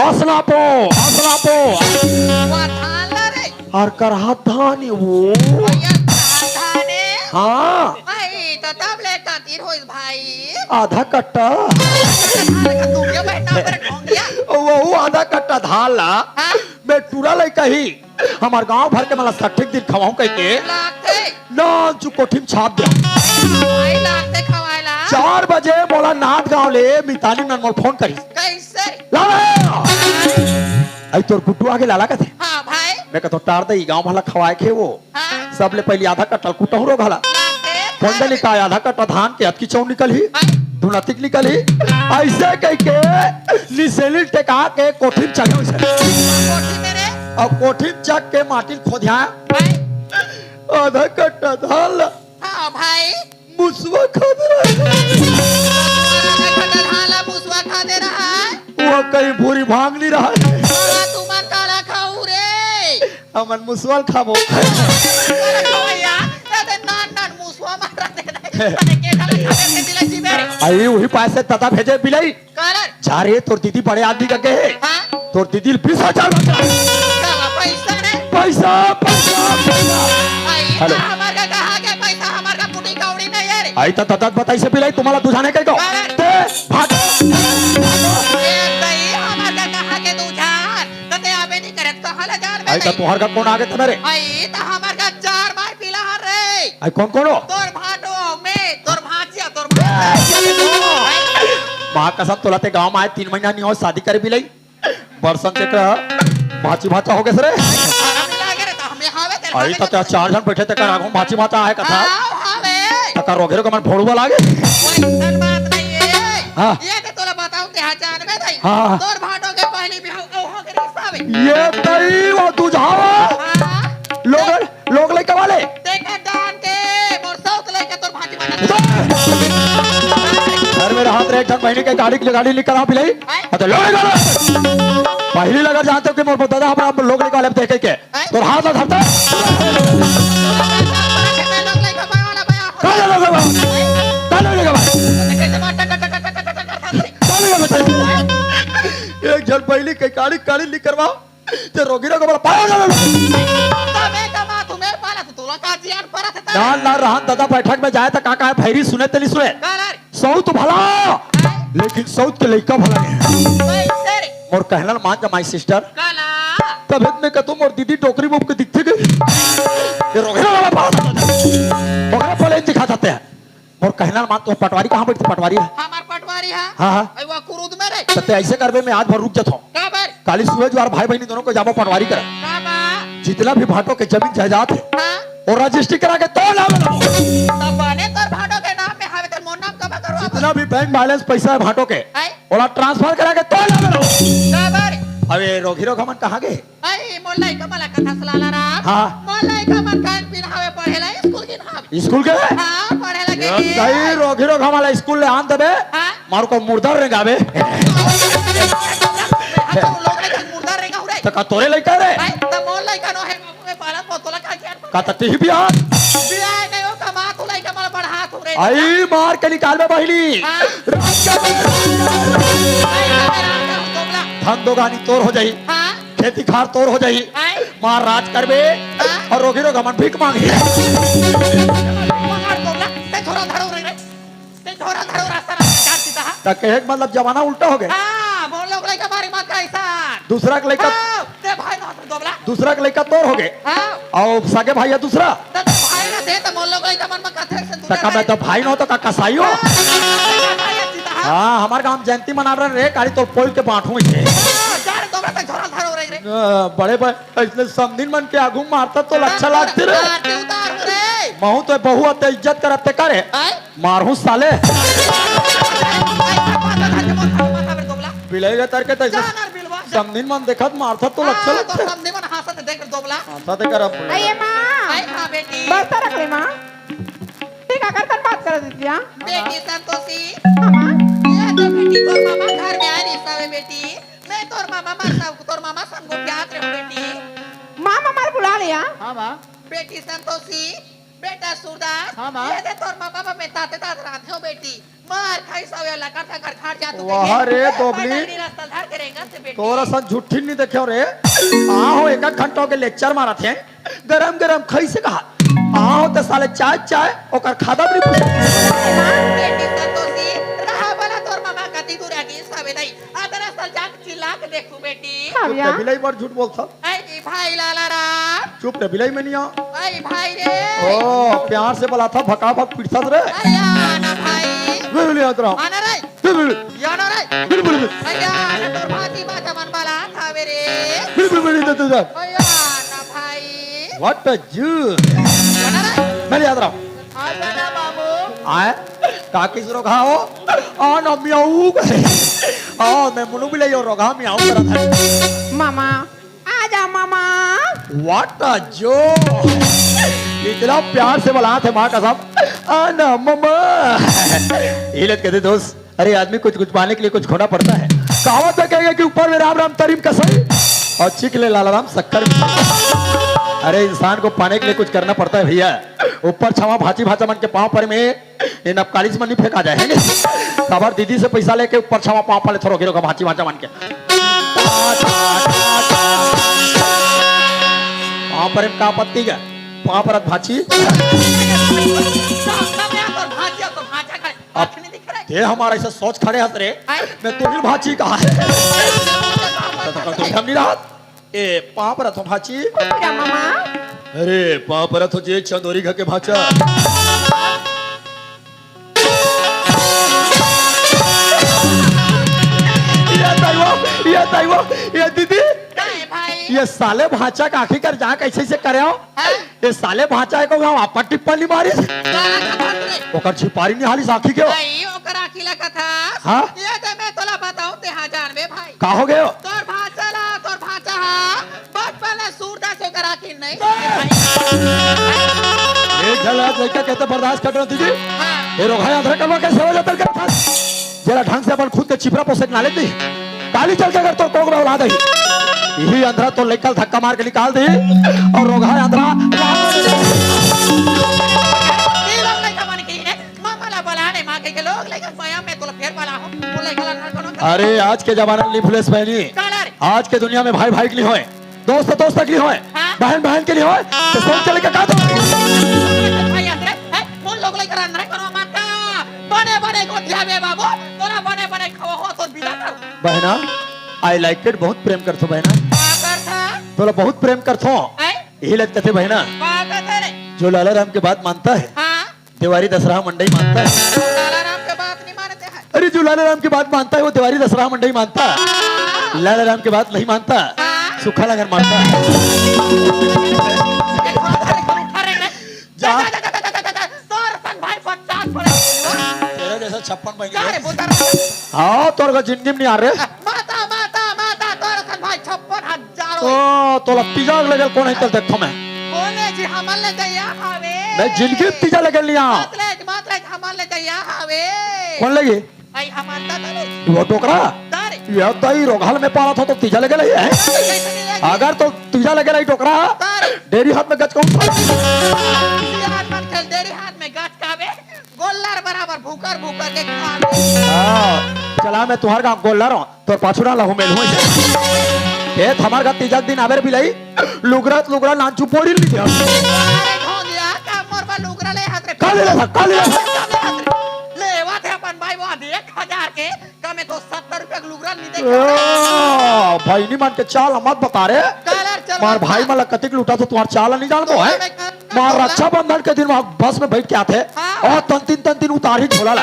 अस नापो, अस नापो। वो थान ला रे। अउ करहा धान हे वो। भैया, कहाँ धान हे? हाँ। भाई, तो तब ले कतिर होइस भाई। आधा कट्टा। आधा कट्टा धान का तू क्या बैठा पर ढोंगिया? वो आधा कट्टा धान ला हाँ? मैं टूरा लइका ही हमर गांव भर के मन ला सठिक दिन खवाहूं कहिके लागथे। नानचु कोठी में छाप दे। भाई, लागथे खवाए ला। चार बजे मोला नांदगांव ले मितानी मन मोला फोन करिस। कइसे? लाला! आई तोर गुड्डू आगे लाला कथे। हाँ भाई। मैं कथों टार दे, ई गांव भर ला खवाए के हे वो। हाँ। सबले पहिली आधा कट्टा ल कुटहूँ रोगहा ला। हाँ, ए, फोन दे हाँ। निकाय आधा कट्टा धान के अतकी चौन निकलही। हाँ। धुन अतिक निकलही। अइसे कहिके निसेली ल टेका के कोठी में चघेंव अइसे। कोठी में रे? अउ कोठी में चघ के माटी ल खोधियाय। हाँ। आधा कट्टा धान ला। हाँ भाई। मुसवा खात रहा। तुम्हारा आधा कट्टा धान ला मुसवा खाते रहा। वो कहीं भूरी भांग नहीं रहा। बाबा, तुमन काला खाऊ रे? हमन मुसवा ल खाबो। काला खाऊ यार, ए दे नान नान मुसवा मारा दे दे। अरे के काला खाते थे दिलाई जी मेरे। आई वही पास से तता भेजे बिलाई। काला? जा रे, तोर दीदी बड़े आदमी का के हे। हाँ? तोर दीदी ल बीस हजार बचा। का पैसा रे? पैसा, पैसा, पैसा। आई, हेलो। हमार का कहाँ के पैसा, हमार का कुटी कौड़ी नहीं है रे। आई त ततत बताई से बिलाई, तुम्हारा दुझाने के को। अरे। ते भाग। ए, तई, हमार का कहाँ के दुझान? त ते आबे नहीं करत, कहाँ ला जान आई त तोहर का कौन आगे तने रे? आई, त हमार का चार मार पीला हर रे। आई कौन कौन हो? तोर भाटो, मैं, तोर भांचिया, तोर भांचिया। माँ कसम तोला ते गांव में आए तीन महीना नहीं हो शादी करे बिलाई। बरसन के का भांची भांचा हो गए रे। हमें लागे रे, तो हमें हावे तेरे आई हावे तो के क्या चार जन बैठे ते का आगू भांची भांचा आए कथा। आओ, हावे। तो का रोघे रोघे मन फोड़ुआ लागे। कोई सन बात नहीं है। हाँ। ये तो तोला बताऊं ते हाँ जान में नहीं। हाँ। तोर भाटो के पहली भी हो, हो के रिश्ता में। ये तई वो तुझावा। हाँ। लोगन लोग लइका वाले। तेकर डान के मोर सौत लइका तोर भांची बना। घर में रहत रहे, एक ठन बहिनी के गाड़ी, गाड़ी निकल आ बिलाई। हैं? अच्छा, लोग लइका वाले। पहली लगर जानते हो कि मोर दादा हमारा लोग लइका वाले देखे के। हैं? तोर हाथ ला धरता। लोग लइका बा वाला बा। का लोग लइका बा? का लोग लइका बा? कैसे मार टक टक टक टक टक टक टक टक। का लोग लइका बा? एक झन बहिनी के गाड़ी, गाड़ी निकलवा। ते रोगी रोगी बोला, "पायो ना, ना, ना।" तबे कमा तुम्हें पाला तो तोला का जियान परत है ना, ना, रहन दादा बैठक में जाए त का कहे, भैरी सुने ते नहीं सुने। काला रे। सौत भला, हाँ। लेकिन सौत के लइका भला नहीं। कैसे रे? मोर कहना ल मान जा, my sister। काला। तब हित में कतू मोर दीदी डोकरी मुंह के दिखते गए। ये रोगी रोगी वाला बात होता है। ओकरे पहले दिखा जाते हैं। मोर कहना ल मान, तो पटवारी कहाँ बैठते? पटवारी है। हमार पटवारी है। हाँ, हाँ। अरे वो कुरुद में रे। तो ते ऐसे करबे, मैं आज भर रुक जाता हूँ। काबर? काली सुबह जो यार भाई बहनी दोनों को जाबो पटवारी कर। काबर? जितना भी भाटो के जमीन जायदाद है, हाँ। वो रजिस्ट्री करा के तो लावे लो। तब बने तोर भाटो के नाम में हवे, तेरे मोर नाम कब करवा? जितना भी बैंक बैलेंस पैसा है भाटो के, हैं? ओला ट्रांसफर करा के तो लावे लो। काबर? अबे रोगी रोग हमन कहाँ गए? अरे, मोर लइका मन ला कथा सुनाला राम। हाँ। मोर लइका मन कान पिन हवे पढ़े ला, स्कूल गिन हवे। स्कूल के? हाँ, पढ़े ला ये गए। सही रोगी रोग हमला स्कूल ले आन देबे। हाँ। मारू को मुर्दा रेंगावे। हाँ, तो लोग लइका मुर्दा रेंगा हो रे। तो का तोरे लइका रे? भाई, तो मोर लइका नो है, बाबू में पाला पोतोला का क्या? का तो टीवी आ? बिया नहीं हो, कमा तू लइका मन बढ़ा तू रे। आई मार के निकाल बे बहिनी। हाँ। राज का भाई, का मेरा, का हो तोला? धन दोगानी तोर हो जाई। हाँ। खेती खार तोर हो जाही। आय। मार राज करबे हाँ। अउ रोगी रोग हमन भीख मांगही। मार तोला, ते झोरा धरो रे, रे। ते झोरा धरो रास्ता रास्ता काट देता हा। त कहे के मतलब जमाना उल्टा हो गए। हाँ, मोर लोग लइका मारी माँ का ऐसा। दूसरा के लइका हाँ, ते भाई ना दोबला। दूसरा के लइका तोर होगे। हाँ। अउ सगे भाई हे दूसरा। त भाई ना दे, त मोर लोग लइका मन म कथे से त का मैं तो भाई नोहंव त का कसाई हो? हाँ, भाई अच्छी त, हाँ। हाँ, हमर गांव म जयंती मनावत रहे रे, काली तोर पोल के बांटहूं इसे। हाँ, जा रे, दोबला त झोरा धरो रे, रे। अ, बड़े बड़े अइसने समधिन मन के आगू मारथा त अच्छा लागथे रे। आरती उतार रे। महूं तो बहू अते इज्जत करत ते करे। आय? मारहूं साले। बिलई रे तर के तइसे। जा ना रे बिलवा, जा। समधिन मन देखत मारथा त अच्छा हाँ, तो लगथे। समधिन मन हंसत देख दोबला। हंसत कर अब। अये माँ। अये हाँ बेटी। बस्ता रख ले माँ। ठीक है, कर कर बात कर दीजिए, हाँ? बेटी संतोषी। हाँ माँ। ये तो बेटी तोर मामा घर में आय रहिस हवे बेटी। मैं तोर मामा मार सब, तोर मामा संग गोठियात रहे बेटी। माँ, मामा बुला लिया। हाँ माँ। बेटी संतोषी, बेटा सूरदास, हाँ, माँ। ये दे तोर माँ बाबा में ताते तात रांधे हो बेटी। मार खाई सवे लकर थकर घर जा तू वाह देखे। रे, ए, दोबली। पैदल नी रास्ता धर के रेंगत हे बेटी। तोर असन झुट्ठी नी देखे हो रे। आहो, एक एक घंटा के lecture मारत हे। गरम गरम खाई से कहा। आहो, त साले चाय चाय, ओकर खादा भी नी पूछे। बेटी संतोषी, रहा वाला तोर मामा कति दूर आगे सवे दई। अतरा सल जाके चिल्ला के देखू बेटी। हाँ चुप भैया। रे, बिलई बड़ झूठ बोलथा। ऐ जी भाई लाला राम। चुप रे, बिलई में नहीं आ। ऐ भाई रे। ओ, प्यार से बुलाथा, भका भक पिटथस रे। अरे या ना भाई। बिलई याद रहा। आना रे। बिलई, बिलई। या ना रे। बिलई, बिलई, बिलई। अरे या ना तोर भांची बाजा मन बलाथा वे रे। बिलई, बिलई, बिलई, दे, दे, दे। अरे या ना भाई। What a Jew। या ना रे। मैं याद रहा। आजा ना मामू। आय? काकी सुरो खाओ। आ ना म्याऊ करे। आ, मैं मुनु बिलई हो रोगहा म्याऊ करत हे। मामा, आजा मामा। What a joke। इतना प्यार से बुलात हे माँ कसम। आ ना मामा। ये लेत कहते दोस्त, अरे आदमी कुछ, कुछ पाने के लिए कुछ खोना पड़ता है। कहावत में कहेगा कि ऊपर में राम राम तरी म कसई और चिक ले लाला राम शक्कर में। अरे इंसान को पाने के लिए कुछ करना पड़ता है भैया। ऊपर छावा भांची भांचा मन के पाँव परे में ये नपकाली से मन नहीं फेंका जाए, है नहीं? काबर दीदी से पैसा लेके ऊपर छावा पाँव परे थोरो गिरो का भांची भांचा मन के। पाँव परे में का आपत्ति का? पाँव परत भांची। अब ते हमारा ऐसा सोच खड़े हस रे, हैं? मैं तो ही भांची कहा है। तो, तो, तो, तो हम नहीं रहा। ए, पाँव परत हो भांची। क्या मामा? अरे, पाँव परत हो जे चंदोरी घर के भांचा। ये दाई वो, ये दाई वो, ये दीदी। काय भाई? ये साले भांचा का आखिर कर जा कैसे से करे हो? हैं? ये साले भांचा हे को गाँव आपा टिप्पा नहीं मारिस। काला खबर रे। ओकर छिपारी नहीं हालिस आँखी के हो। नहीं, ओकर आँखी ला कथा। हाँ? ये दे मैं तोला बताऊँ ते हाँ जानबे भाई। का हो गयो? तोर भांचा ला, तोर भांचा हा, बचपन ले सूरदास ओकर आँखी नहीं। ये झला लइका कहते बर्दाश्त कर रहा दीदी। हाँ। ये रोगहा अंधरा करवा कैसे हो जाता कर था? जरा ढंग से अपन खुद के चिपरा पोसे के नाले दी। काली चल के अगर तोर कोख में औलाद आई, यही अंधरा तोर लइका ल धक्का मार के निकाल दी और रोगहा अंधरा। ये लोग लइका मन की है, मामा ला बला ने माँ के, के लोग लइका माया में तोला फेर बला हो, वो लइका ला ना कोनो। अरे आज के जमाना में नहीं भूलेस बहनी, काला रे। आज के दुनिया में भाई भाई के नहीं होए, दोस्त दोस्त के लिए होए, हाँ। बहन बहन के लिए होए, तो सोच के लेके का दो? भाई अंदर, हैं? कौन लोग लेकर अंदर करो मत का? बने बने गोठिया बे बाबू, तोरा बने बने खवा हो तो विदा कर। बहना, I like it, बहुत प्रेम करथो बहना। का करथा? तोला बहुत प्रेम करथो। हैं? यही लगता थे बहना। का करथा रे? जो लाला राम के बात मानता है, हाँ। देवारी दसरा मंडई मानता है। लाला राम के बात नहीं मानते हैं। अरे, जो लाला राम की बात मानता है, वो देवारी दसरा मंडई मानता है। लाला राम की बात नहीं मानता, हाँ। सुखा लंगर मानता है। जा। जा, जा, जा, जा, जा, जा, जा, जा। तोर संग भाई पचास पड़े। तेरे जैसा छप्पन भाई जा रे, बोतल। हाँ, तोर का जिंदगी में नहीं आ रहे। माता, माता, माता, तोर संग भाई छप्पन हजार। ओ, तोला तीजा लगल कौन है, चल देखो मैं। बोले जी, हमन ले गया हवे। मैं जिंदगी में तीजा लगल नहीं आ। मत ले, मत ले, हमन ले गया हवे। कौन लगी? आई हमन दादा ले। वो डोकरा? दारे। ये दई रोगहा ल मैं पाला था तो तीजा लगल है। कैसे नहीं लगी? अगर तो तीजा लगल है डोकरा, दारे। डेरी हाथ में गच कहूँ। हाथ में खेल, डेरी हाथ में गच काबे। गोल्लर बराबर भूकर भूकर के खा ले। हाँ, चला मैं तुहार गाँव गोल्लर हूँ, तोर पाछू डाला हूँ मैं लुहूँ। ए, हमार गाँव तीजा के दिन आबे रे बिलई, लुगरा त लुगरा नानचू पोड़ी ली दिया। अरे धोंदिया, का मोर बा लुगरा ले हाथ रे। का ले रहा था, का ले रहा था? का ले हाथ रे? ले, वा थे अपन भाई वो आदि एक हजार के, का मैं तो सत्तर पग लुगरा नहीं देखे। ओ, भाई, नहीं मान के चाल मत बता रे। कालर चल मार बता। भाई मन ला कतिक लूटा तो तुम्हार चाल नहीं जानबो है। मैं कर-, मार कर-, रक्षाबंधन के दिन वहाँ बस में बैठ के आथे। हाँ। और तन तीन, तन तीन उतारी झोला ला।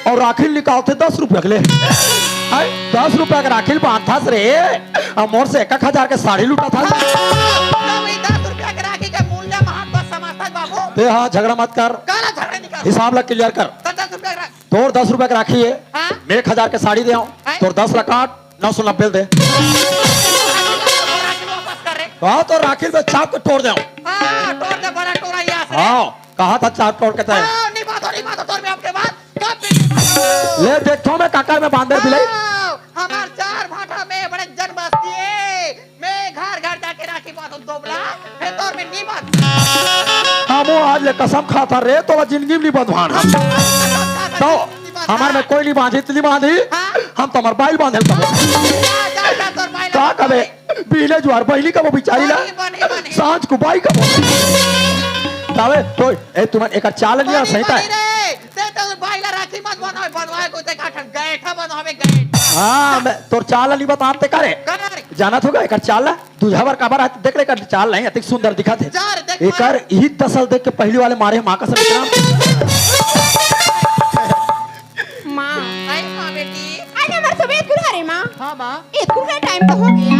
और राखी निकालथे दस रुपया के ले। आई, दस रुपया के राखी बांधथस रे। और मोर से एक एक हजार के साड़ी लूटा था। हाँ, तो वही दस रुपया के राखी के मूल्य महत्व समझथस बाबू। ते हाँ, झगड़ा मत कर। काला झगड़ा निकाल। हिसाब ला clear कर। तो दस रुपया के राखी। तोर दस रुपया के राखी है, हाँ? मैं एक हजार के साड़ी दे आऊं, हैं? तोर दस ला काट, नौ सौ नब्बे दे। राखी वापस कर रे। हाँ, तो राखी में चाप के तोड़ दे आऊं। हाँ, तोड़ दे बड़ा टोरा यहाँ से। हाँ, कहा था चाप तोड़ के तय। हाँ, नहीं बात हो, नहीं बात हो, तोर में आपके बात, कब भी नहीं बात हो। ले देखो मैं काकर में बांदर बिलाई। हाँ, हमार चार भाटा में बड़े जन बस्ती है। मैं घर घर जाके राखी बांधूं दोबला, मैं तोर में नहीं बांध। हमो आज ले कसम खाता रे, तोला जिंदगी में नहीं बंधवान। हम तो हमार में कोई नहीं बांधी, इतनी बांधी। हाँ? हम तो हमार बाइल बांधे कबो। जा, जा, जा, तोर बाइल का बांध। कबे? बीने जुआर बहिनी कबो बिचारी ला। बनी, बनी, बनी। सांझ को बाई कबो। तावे, कोई, ए, तुमन एकर चाल नहीं आ बनी, सही बनी ताय। रे। ते तो बाइला राखी मत बनवावे, बनवावे को ते काठन गैठा बनवावे, गैठा। हाँ, मैं तोर चाल नहीं बताते करे। करे। जानत होगा एकर चाल ला? दूल्हा बर काबर आथे? देख ले, एकर चाल नहीं, अतिक सुंदर दिखत हे। जा रे, देख एकर मार। ही दसल देख के पहली वाले मारे माँ का सर इतना। माँ। आई माँ बेटी। आज हमार सुबह स्कूल हरे माँ। हाँ माँ। स्कूल का टाइम तो हो गया।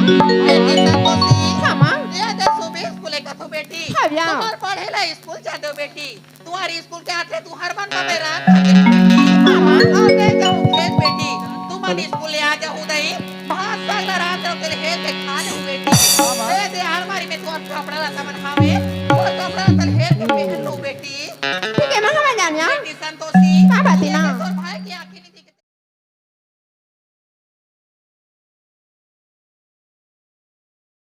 बेटी संतोषी। हाँ माँ। ये देख सुबह स्कूल का तो बेटी। हाँ भैया। तुम्हार पढ़े ला स्कूल जाते हो बेटी। तुम्हारी स्कूल के आते तू हर मन में रात हो गई। मामा। अबे जाओ खेत बेटी, तुम मन स्कूल ले आ जाओ नहीं। भात साग ला रात रख के हेल के खा ले बेटी। मामा। दे दे अलमारी में तुम्हारा कपड़ा ला सामान खावे। वो कपड़ा ला हेल के पहन लो बेटी।